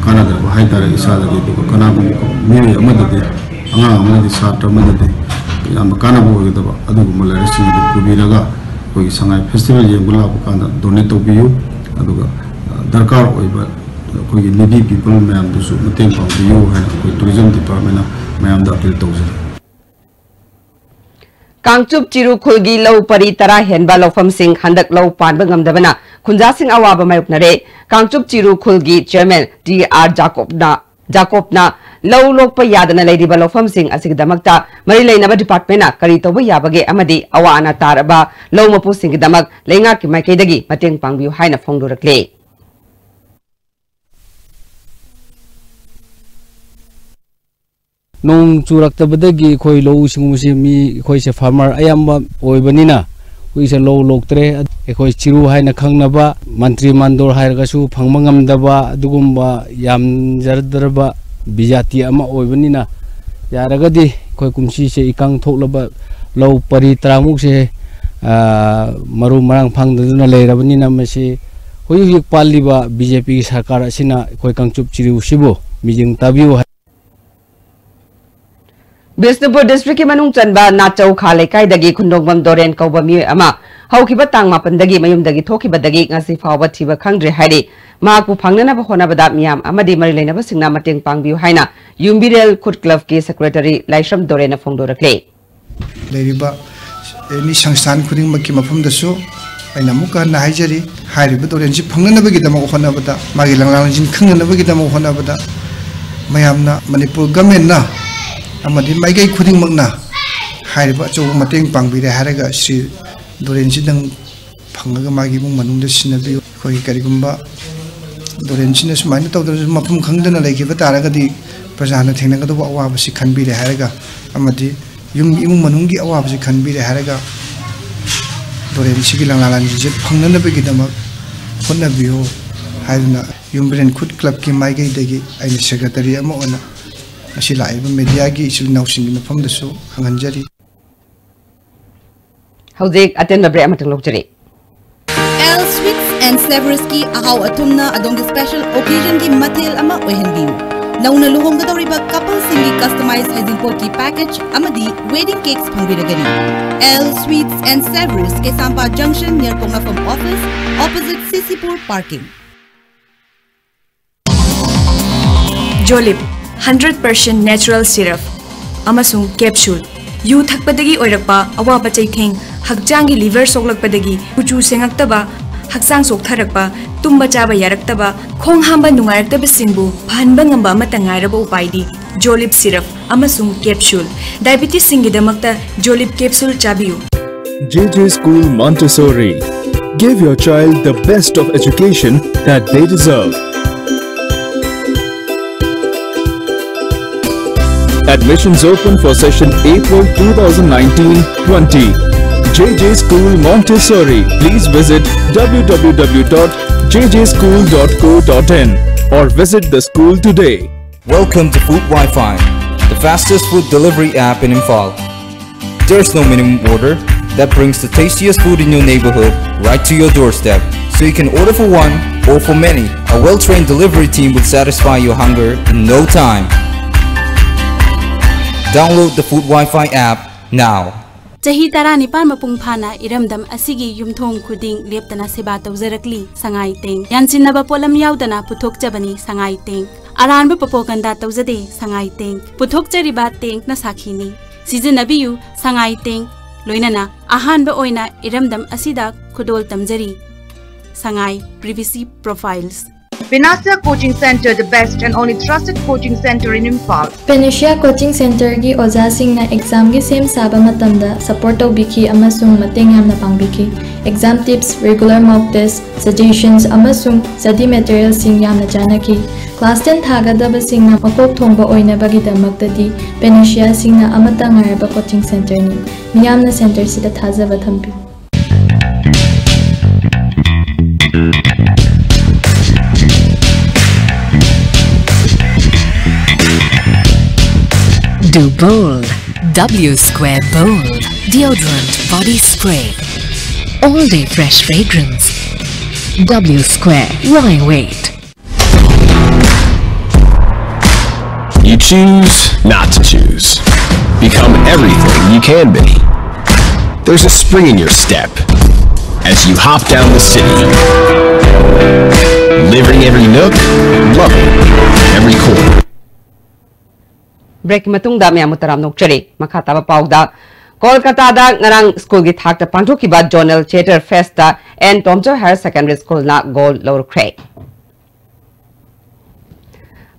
ꯀꯥꯟꯅꯗ꯭ꯔꯕ ꯍꯥꯏꯇꯥꯔꯦ, ꯏꯁꯥꯗꯗꯤ ꯑꯗꯨꯒ ꯀꯅꯥꯒꯨꯝꯕ ꯃꯤꯑꯣꯏ ꯑꯃꯗꯗꯤ, ꯑꯉꯥꯡ ꯑꯃꯗꯤ ꯁꯥꯇ꯭ꯔ ꯑꯃꯗꯗꯤ ꯌꯥꯝꯅ ꯀꯥꯟꯅꯕ ꯑꯣꯏꯒꯗꯕ ꯑꯗꯨꯒꯨꯝꯕ ꯂꯥꯏꯔꯤꯛꯁꯤꯡ ꯑꯗꯨ ꯄꯨꯕꯤꯔꯒ ꯑꯩꯈꯣꯏꯒꯤ ꯁꯉꯥꯏ ꯐꯦꯁꯇꯤꯚꯦꯜ ꯌꯦꯡꯕ ꯂꯥꯛꯄ ꯀꯥꯟꯗ ꯗꯣꯅꯦꯠ ꯇꯧꯕꯤꯌꯨ꯫ ꯑꯗꯨꯒ, ꯑ, ꯗꯔꯀꯥꯔ ꯑꯣꯏꯕ ꯑꯩꯈꯣꯏꯒꯤ needy people ꯃꯌꯥꯝꯗꯨꯁꯨ ꯃꯇꯦꯡ ꯄꯥꯡꯕꯤꯌꯨ ꯍꯥꯏꯅ ꯑꯩꯈꯣꯏ ꯇꯨꯔꯤꯖꯝ ꯗꯤꯄꯥꯔꯠꯃꯦꯟꯅ ꯃꯌꯥꯝꯗ ꯑꯄꯤꯜ ꯇꯧꯖꯔꯤ꯫ ꯀꯥꯡꯆꯨꯞ ꯆꯤꯔꯨ ꯈꯨꯜꯒꯤ ꯂꯧ ꯄꯔꯤ ꯇꯔꯥ ꯍꯦꯟꯕ ꯂꯧꯐꯝꯁꯤꯡ ꯍꯟꯗꯛ ꯂꯧ ꯄꯥꯟꯕ ꯉꯝꯗꯕꯅ ꯈꯨꯟꯖꯥꯁꯤꯡ ꯑꯋꯥꯕ ꯃꯥꯌꯣꯛꯅꯔꯦ꯫ ꯀꯥꯡꯆꯨꯞ ꯆꯤꯔꯨ ꯈꯨꯜꯒꯤ ꯆꯤꯌꯔꯃꯦꯟ ꯇꯤ ꯑꯥꯔ ꯖꯥꯀꯣꯕꯅ, ꯖꯥꯀꯣꯕꯅ ꯂꯧ ꯂꯣꯛꯄ ꯌꯥꯗꯅ ꯂꯩꯔꯤꯕ ꯂꯧꯐꯝꯁꯤꯡ ꯑꯁꯤꯒꯤꯗꯃꯛꯇ ꯃꯔꯤ ꯂꯩꯅꯕ ꯗꯤꯄꯥꯔꯠꯃꯦꯟꯅ ꯀꯔꯤ ꯇꯧꯕ ꯌꯥꯕꯒꯦ ꯑꯃꯗꯤ ꯑꯋꯥ ꯑꯅꯥ ꯇꯥꯔꯕ ꯂꯧ ꯃꯄꯨꯁꯤꯡꯒꯤꯗꯃꯛ ꯂꯩꯉꯥꯛꯀꯤ ꯃꯥꯏꯀꯩꯗꯒꯤ ꯃꯇꯦꯡ ꯄꯥꯡꯕꯤꯌꯨ ꯍꯥꯏꯅ ꯐꯣꯡꯗꯣꯔꯛꯂꯦ꯫ ꯅꯣꯡ ꯆꯨꯔꯛꯇꯕꯗꯒꯤ ꯑꯩꯈꯣꯏ ꯂꯧꯎ ꯁꯤꯡꯎꯕꯁꯤ ꯃꯤ ꯑꯩꯈꯣꯏꯁꯦ farmer ꯑꯌꯥꯝꯕ ꯑꯣꯏꯕꯅꯤꯅ ꯑꯩꯈꯣꯏꯁꯦ ꯂꯧ ꯂꯣꯛꯇ꯭ꯔꯦ꯫ ꯑꯩꯈꯣꯏ ꯆꯤꯔꯨ ꯍꯥꯏꯅ ꯈꯪꯅꯕ ꯃꯟꯇ꯭ꯔꯤ ꯃꯟꯗꯣꯔ ꯍꯥꯏꯔꯒꯁꯨ ꯐꯪꯕ ꯉꯝꯗꯕ ꯑꯗꯨꯒꯨꯝꯕ ꯌꯥꯝꯖꯗ꯭ꯔꯕ ꯕꯤꯖꯥꯇꯤ ꯑꯃ ꯑꯣꯏꯕꯅꯤꯅ ꯌꯥꯔꯒꯗꯤ ꯑꯩꯈꯣꯏ ꯀꯨꯝꯁꯤꯁꯦ ꯏꯀꯪ ꯊꯣꯛꯂꯕ ꯂꯧ ꯄꯔꯤ ꯇꯔꯥꯃꯨꯛꯁꯦ, ꯑ, ꯃꯔꯨ ꯃꯔꯥꯡ ꯐꯪꯗꯗꯨꯅ ꯂꯩꯔꯕꯅꯤꯅ ꯃꯁꯤ ꯍꯧꯖꯤꯛ ꯍꯧꯖꯤꯛ ꯄꯥꯜꯂꯤꯕ ꯕꯤ ꯖꯦ ꯄꯤꯒꯤ ꯁꯔꯀꯥꯔ ꯑꯁꯤꯅ ꯑꯩꯈꯣꯏ ꯀꯥꯡꯆꯨꯞ ꯆꯤꯔꯨꯁꯤꯕꯨ ꯃꯤꯠꯌꯦꯡ ꯇꯥꯕꯤꯌꯨ ꯍꯥꯏ꯫ ꯕꯤꯁꯅꯨꯄꯨꯔ ꯗꯤꯁꯇ꯭ꯔꯤꯛꯀꯤ ꯃꯅꯨꯡ ꯆꯟꯕ ꯅꯥꯆꯧꯈꯥ ꯂꯩꯀꯥꯏꯗꯒꯤ ꯈꯨꯟꯗꯣꯡꯕꯝ ꯗꯣꯔꯦꯟ ꯀꯧꯕ ꯃꯤꯑꯣꯏ ꯑꯃ ꯍꯧꯈꯤꯕ ꯇꯥꯡ ꯃꯥꯄꯟꯗꯒꯤ ꯃꯌꯨꯝꯗꯒꯤ ꯊꯣꯛꯈꯤꯕꯗꯒꯤ ꯉꯁꯤ ꯐꯥꯎꯕ ꯊꯤꯕ ꯈꯪꯗ꯭ꯔꯦ ꯍꯥꯏꯔꯤ꯫ ꯃꯍꯥꯛꯄꯨ ꯐꯪꯅꯅꯕ ꯍꯣꯠꯅꯕꯗ ꯃꯤꯌꯥꯝ ꯑꯃꯗꯤ ꯃꯔꯤ ꯂꯩꯅꯕꯁꯤꯡꯅ ꯃꯇꯦꯡ ꯄꯥꯡꯕꯤꯌꯨ ꯍꯥꯏꯅ ꯌꯨꯝꯕꯤꯔꯦꯜ ꯈꯨꯠ ꯀ꯭ꯂꯕꯀꯤ ꯁꯦꯀ꯭ꯔꯦꯇꯔꯤ ꯂꯥꯏꯁ꯭ꯔꯝ ꯗꯣꯔꯦꯟꯅ ꯐꯣꯡꯗꯣꯔꯛꯂꯦ꯫ ꯂꯩꯔꯤꯕ ꯑꯦꯅꯤ ꯁꯪꯁꯊꯥꯟ ꯈꯨꯗꯤꯡꯃꯛꯀꯤ ꯃꯐꯝꯗꯁꯨ ꯑꯩꯅ ꯑꯃꯨꯛꯀ ꯍꯟꯅ ꯍꯥꯏꯖꯔꯤ, ꯍꯥꯏꯔꯤꯕ ꯗꯣꯔꯦꯟꯁꯤ ꯐꯪꯅꯅꯕꯒꯤꯗꯃꯛ ꯍꯣꯠꯅꯕꯗ, ꯃꯥꯒꯤ ꯂꯪꯂꯥ ꯂꯪꯖꯤꯟ ꯈꯪꯅꯅꯕꯒꯤꯗꯃꯛ ꯍꯣꯠꯅꯕꯗ ꯃꯌꯥꯝꯅ, ꯃꯅꯤꯄꯨꯔ ꯒꯃꯦꯟꯅ ꯑꯃꯗꯤ ꯃꯥꯏꯀꯩ ꯈꯨꯗꯤꯡꯃꯛꯅ ꯍꯥꯏꯔꯤꯕ ꯑꯆꯧꯕ ꯃꯇꯦꯡ ꯄꯥꯡꯕꯤꯔꯦ ꯍꯥꯏꯔꯒ ꯁ꯭ꯔꯤ ꯗꯣꯔꯦꯟꯁꯤꯗꯪ ꯐꯪꯉꯒ ꯃꯥꯒꯤ ꯏꯃꯨꯡ ꯃꯅꯨꯡꯗ ꯁꯤꯟꯅꯕꯤꯌꯨ꯫ ꯑꯩꯈꯣꯏꯒꯤ ꯀꯔꯤꯒꯨꯝꯕ ꯗꯣꯔꯦꯟꯁꯤꯅ ꯁꯨꯃꯥꯏꯅ ꯇꯧꯗꯅ ꯃꯐꯝ ꯈꯪꯗꯅ ꯂꯩꯈꯤꯕ ꯇꯥꯔꯒꯗꯤ ꯄ꯭ꯔꯖꯥꯅ ꯊꯦꯡꯅꯒꯗꯧꯕ ꯑꯋꯥꯕꯁꯤ ꯈꯟꯕꯤꯔꯦ ꯍꯥꯏꯔꯒ ꯑꯃꯗꯤ ꯌꯨꯝ ꯏꯃꯨꯡ ꯃꯅꯨꯡꯒꯤ ꯑꯋꯥꯕꯁꯤ ꯈꯟꯕꯤꯔꯦ ꯍꯥꯏꯔꯒ ꯗꯣꯔꯦꯟꯁꯤꯒꯤ ꯂꯪꯂꯥ ꯂꯪꯖꯤꯟꯁꯦ ꯐꯪꯅꯅꯕꯒꯤꯗꯃꯛ ꯍꯣꯠꯅꯕꯤꯌꯨ ꯍꯥꯏꯗꯨꯅ ꯌꯨꯝꯕꯤꯔꯦꯟ ꯈꯨꯠ ꯀ꯭ꯂꯕꯀꯤ ꯃꯥꯏꯀꯩꯗꯒꯤ ꯑꯩꯅ ꯁꯦꯀ꯭ꯔꯦꯇꯔꯤ ꯑꯃ ꯑꯣꯏꯅ ꯉꯁꯤ ꯂꯥꯛꯏꯕ ꯃꯦꯗꯤꯌꯥꯒꯤ ꯏꯆꯤꯜ ꯏꯅꯥꯎꯁꯤꯡꯒꯤ ꯃꯐꯝꯗꯁꯨ ꯈꯪꯍꯟꯖꯔꯤ꯫ ꯍꯧꯖꯤꯛ ꯑꯇꯦꯟꯕ ꯕ꯭ꯔꯦꯛ ꯑꯃꯇꯪ ꯂꯧꯖꯔꯤ꯫ ꯑꯦꯜ ꯁ꯭ꯋꯤꯠꯁ ꯑꯦꯟ ꯁꯦꯚꯔꯁꯀꯤ ꯑꯍꯥꯎ ꯑꯊꯨꯝꯅ ꯑꯗꯣꯝꯒꯤ ꯁ꯭ꯄꯦꯁꯦꯜ ꯑꯣꯀꯦꯖꯟꯒꯤ ꯃꯊꯦꯜ ꯑꯃ ꯑꯣꯏꯍꯟꯕꯤꯌꯨ꯫ ꯅꯧꯅ ꯂꯨꯍꯣꯡꯒꯗꯧꯔꯤꯕ ꯀꯄꯜꯁꯤꯡꯒꯤ ꯀꯁꯇꯃꯥꯏꯖ ꯍꯩꯖꯤꯡꯄꯣꯠꯀꯤ ꯄꯦꯀꯦꯖ ꯑꯃꯗꯤ ꯋꯦꯗꯤꯡ ꯀꯦꯛꯁ ꯐꯪꯕꯤꯔꯒꯅꯤ꯫ L sweets n savours, Keishampat ꯖꯪꯁꯟ, ꯅꯤꯌꯔ ꯄꯣꯛꯅꯐꯝ office, opposite C C Pur parking. Jolip hundred percent natural syrup ꯑꯃꯁꯨꯡ ꯀꯦꯞꯁꯨꯜ ꯌꯨ ꯊꯛꯄꯗꯒꯤ ꯑꯣꯏꯔꯛꯄ ꯑꯋꯥꯕ ꯆꯩꯊꯦꯡ, ꯍꯛꯆꯥꯡꯒꯤ ꯂꯤꯚꯔ ꯁꯣꯛꯂꯛꯄꯗꯒꯤ ꯀꯨꯆꯨ ꯁꯦꯡꯉꯛꯇꯕ, ꯍꯛꯆꯥꯡ ꯆꯣꯛꯊꯔꯛꯄ, ꯇꯨꯝꯕ ꯆꯥꯕ ꯌꯥꯔꯛꯇꯕ, ꯈꯣꯡ ꯍꯥꯝꯕ ꯅꯨꯡꯉꯥꯏꯔꯛꯇꯕꯁꯤꯡꯕꯨ ꯐꯍꯟꯕ ꯉꯝꯕ ꯑꯃꯠꯇ ꯉꯥꯏꯔꯕ ꯎꯄꯥꯏꯗꯤ ꯖꯣꯂꯤꯞ ꯁꯤꯔꯞ ꯑꯃꯁꯨꯡ ꯀꯦꯞꯁꯨꯜ꯫ ꯗꯥꯏꯕꯤꯇꯤꯁꯁꯤꯡꯒꯤꯗꯃꯛꯇ ꯖꯣꯂꯤꯞ ꯀꯦꯞꯁꯨꯜ ꯆꯥꯕꯤꯌꯨ꯫ J J School Montessori. Give your child the best of education that they deserve. Admissions open for session April two thousand nineteen twenty. J J School Montessori. Please visit w w w dot j j school dot co dot in or visit the school today. Welcome to Food Wi-Fi, the fastest food delivery app in Imphal. There's no minimum order that brings the tastiest food in your neighborhood right to your doorstep. So you can order for one or for many. A well-trained delivery team will satisfy your hunger in no time. Download the Food Wi-Fi app now. ꯆꯍꯤ ꯇꯔꯥꯅꯤꯄꯥꯟ ꯃꯄꯨꯡ ꯐꯥꯅ ꯏꯔꯝꯗꯝ ꯑꯁꯤꯒꯤ ꯌꯨꯝꯊꯣꯡ ꯈꯨꯗꯤꯡ ꯂꯦꯞꯇꯅ ꯁꯦꯕꯥ ꯇꯧꯖꯔꯛꯂꯤ ꯁꯉꯥꯏ ꯇꯦꯡ꯫ ꯌꯥꯟꯁꯤꯟꯅꯕ ꯄꯣꯠꯂꯝ ꯌꯥꯎꯗꯅ ꯄꯨꯊꯣꯛꯆꯕꯅꯤ ꯁꯉꯥꯏ ꯇꯦꯡ꯫ ꯑꯔꯥꯟꯕ ꯄ꯭ꯔꯣꯄꯥꯒꯥꯟꯗꯥ ꯇꯧꯖꯗꯦ ꯁꯉꯥꯏ ꯇꯦꯡ꯫ ꯄꯨꯊꯣꯛꯆꯔꯤꯕ ꯇꯦꯡꯅ ꯁꯥꯈꯤꯅꯤ꯫ ꯁꯤꯖꯤꯟꯅꯕꯤꯌꯨ ꯁꯉꯥꯏ ꯇꯦꯡ꯫ ꯂꯣꯏꯅꯅ ꯑꯍꯥꯟꯕ ꯑꯣꯏꯅ ꯏꯔꯝꯗꯝ ꯑꯁꯤꯗ ꯈꯨꯗꯣꯜ ꯇꯝꯖꯔꯤ꯫ ꯁꯉꯥꯏ Privacy Profiles꯫ Panacea Coaching Center, the best and only trusted coaching center in Imphal. Panacea Coaching Centerꯒꯤ ꯑꯣꯖꯥꯁꯤꯡꯅ ꯑꯦꯛꯖꯥꯝꯒꯤ ꯁꯦꯝ ꯁꯥꯕ ꯃꯇꯝꯗ ꯁꯄꯣꯔꯠ ꯇꯧꯕꯤꯈꯤ ꯑꯃꯁꯨꯡ ꯃꯇꯦꯡ ꯌꯥꯝꯅ ꯄꯥꯡꯕꯤꯈꯤ꯫ ꯑꯦꯛꯖꯥꯝ ꯇꯤꯞꯁ, ꯔꯤꯒꯨꯂꯔ ꯃꯣꯛ ꯇꯦꯁ, ꯁꯖꯦꯁꯟꯁ ꯑꯃꯁꯨꯡ ꯁ꯭ꯇꯗꯤ ꯃꯦꯇꯔꯤꯌꯦꯜꯁꯤꯡ ꯌꯥꯝꯅ ꯆꯥꯟꯅꯈꯤ꯫ ꯀ꯭ꯂꯥꯁ ꯇꯦꯟ ꯊꯥꯒꯗꯕꯁꯤꯡꯅ ꯃꯀꯣꯛ ꯊꯣꯡꯕ ꯑꯣꯏꯅꯕꯒꯤꯗꯃꯛꯇꯗꯤ ꯄꯦꯅꯦꯁꯤꯌꯥꯁꯤꯡꯅ ꯑꯃꯠꯇ ꯉꯥꯏꯔꯕ ꯀꯣꯆꯤꯡ ꯁꯦꯟꯇꯔꯅꯤ꯫ ꯃꯤꯌꯥꯝꯅ ꯁꯦꯟꯇꯔꯁꯤꯗ ꯊꯥꯖꯕ ꯊꯝꯕꯤꯌꯨ꯫ Do bold. W Square Bold. Deodorant body spray. All day fresh fragrance. W Square. Why wait? You choose not to choose. Become everything you can be. There's a spring in your step as you hop down the city. Living every nook, loving every corner. Break ꯀꯤ ꯃꯇꯨꯡꯗ ꯃꯌꯥꯝꯕꯨ ꯇꯔꯥꯝꯅ ꯑꯣꯛꯆꯔꯤ꯫ ꯃꯈꯥ ꯇꯥꯕ ꯄꯥꯎꯗ, ꯀꯣꯜꯀꯥꯇꯥꯗ ꯉꯔꯥꯡ ꯁ꯭ꯀꯨꯜꯒꯤ ꯊꯥꯛꯇ ꯄꯥꯡꯊꯣꯛꯈꯤꯕ Zonal Theatre Fest ꯇ ꯑꯦꯟ ꯇꯣꯝꯆꯧ Higher Secondary School ꯅ gold ꯂꯧꯔꯨꯈ꯭ꯔꯦ꯫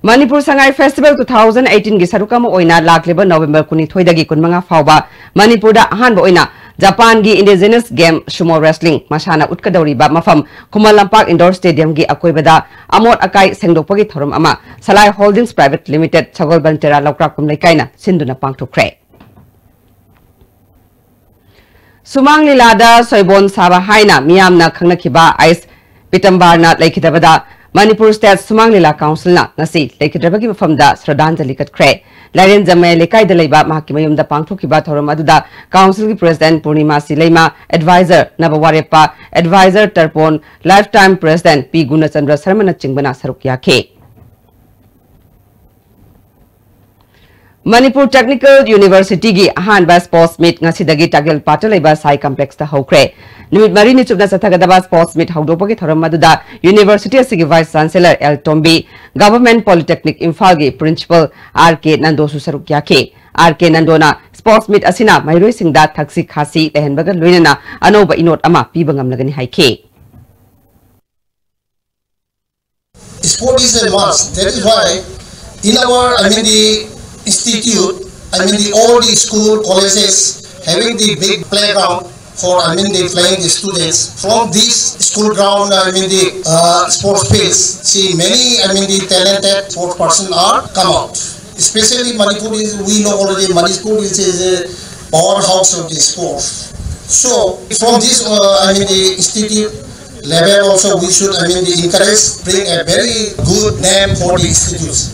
Manipur Sangai Festival two thousand eighteen ꯒꯤ ꯁꯔꯨꯛ ꯑꯃ ꯑꯣꯏꯅ ꯂꯥꯛꯂꯤꯕ November ꯀꯨꯟꯅꯤꯊꯣꯏꯗꯒꯤ ꯀꯨꯟꯃꯉꯥ ꯐꯥꯎꯕ ꯃꯅꯤꯄꯨꯔꯗ ꯑꯍꯥꯟꯕ ꯑꯣꯏꯅ ꯖꯄꯥꯟꯒꯤ Indigenous Game Sumo Wrestling ꯃꯁꯥꯟꯅ ꯎꯠꯀꯗꯧꯔꯤꯕ ꯃꯐꯝ ꯈꯨꯃꯟ ꯂꯝꯄꯥꯛ Indoor Stadium ꯒꯤ ꯑꯀꯣꯏꯕꯗ ꯑꯃꯣꯠ ꯑꯀꯥꯏ ꯁꯦꯡꯗꯣꯛꯄꯒꯤ ꯊꯧꯔꯝ ꯑꯃ ꯁꯂꯥꯏ Holdings Private Limited, ꯁꯒꯣꯜꯕꯟ ꯇꯦꯔꯥ ꯂꯧꯀ꯭ꯔꯥꯛꯄꯝ ꯂꯩꯀꯥꯏꯅ ꯁꯤꯟꯗꯨꯅ ꯄꯥꯡꯊꯣꯛꯈ꯭ꯔꯦ꯫ ꯁꯨꯃꯥꯡ ꯂꯤꯂꯥꯗ ꯁꯣꯏꯕꯣꯟ ꯁꯥꯕ ꯍꯥꯏꯅ ꯃꯤꯌꯥꯝꯅ ꯈꯪꯅꯈꯤꯕ ꯑꯥꯏꯁ ꯄꯤꯇꯝꯕꯥꯔꯅ ꯂꯩꯈꯤꯗꯕꯗ ꯃꯅꯤꯄꯨꯔ State ꯁꯨꯃꯥꯡ ꯂꯤꯂꯥ Council ꯅ ꯉꯁꯤ ꯂꯩꯈꯤꯗ꯭ꯔꯕꯒꯤ ꯃꯐꯝꯗ ꯁ꯭ꯔꯗꯥꯟꯖꯂꯤ ꯀꯠꯈ꯭ꯔꯦ꯫ ꯂꯥꯏꯔꯦꯟꯖꯝ ꯃꯌꯥꯏ ꯂꯩꯀꯥꯏꯗ ꯂꯩꯕ ꯃꯍꯥꯛꯀꯤ ꯃꯌꯨꯝꯗ ꯄꯥꯡꯊꯣꯛꯈꯤꯕ ꯊꯧꯔꯝ ꯑꯗꯨꯗ Council ꯒꯤ President ꯄꯨꯔꯅꯤꯃꯥꯁꯤ ꯂꯩꯃ, Advisor ꯅꯕꯋꯥꯔꯦꯞꯄ, Advisor ꯇꯔꯄꯣꯟ, Lifetime President ꯄꯤ ꯒꯨꯅꯆꯟꯗ꯭ꯔ ꯁꯔꯃꯅꯆꯤꯡꯕꯅ ꯁꯔꯨꯛ ꯌꯥꯈꯤ꯫ ꯃꯅꯤꯄꯨꯔ Technical University ꯒꯤ ꯑꯍꯥꯟꯕ Sports Meet ꯉꯁꯤꯗꯒꯤ ꯇꯥꯒꯦꯜꯄꯥꯠꯇ ꯂꯩꯕ ꯁꯥꯏ Complex ꯇ ꯍꯧꯈ꯭ꯔꯦ꯫ ꯅꯨꯃꯤꯠ ꯃꯔꯤꯅꯤ ꯆꯨꯞꯅ ꯆꯠꯊꯒꯗꯕ Sports Meet ꯍꯧꯗꯣꯛꯄꯒꯤ ꯊꯧꯔꯝ ꯑꯗꯨꯗ University ꯑꯁꯤꯒꯤ Vice Chancellor ꯑꯦꯜ ꯇꯣꯝꯕꯤ, Government Polytechnic ꯏꯝꯐꯥꯜꯒꯤ Principal ꯑꯥꯔ ꯀꯦ ꯅꯟꯗꯣꯁꯨ ꯁꯔꯨꯛ ꯌꯥꯈꯤ꯫ ꯑꯥꯔ ꯀꯦ ꯅꯟꯗꯣꯅ Sports Meet ꯑꯁꯤꯅ ꯃꯍꯩꯔꯣꯏꯁꯤꯡꯗ ꯊꯛꯁꯤ ꯈꯥꯁꯤ ꯂꯩꯍꯟꯕꯒ ꯂꯣꯏꯅꯅ ꯑꯅꯧꯕ ꯏꯅꯣꯠ ꯑꯃ ꯄꯤꯕ ꯉꯝꯂꯒꯅꯤ ꯍꯥꯏꯈꯤ꯫ Sport is a must. That is why in our, I mean, the institute, I mean, the all the school, colleges having the big playground for, I mean, the playing the students. From this school ground, I mean, the uh, sports fields, see many, I mean, the talented sports person are come out. Especially Manipur is, we know already Manipur is, is a powerhouse of the sports. So from this, uh, I mean, the institute level also we should, I mean, the encourage, bring a very good name for the institutes.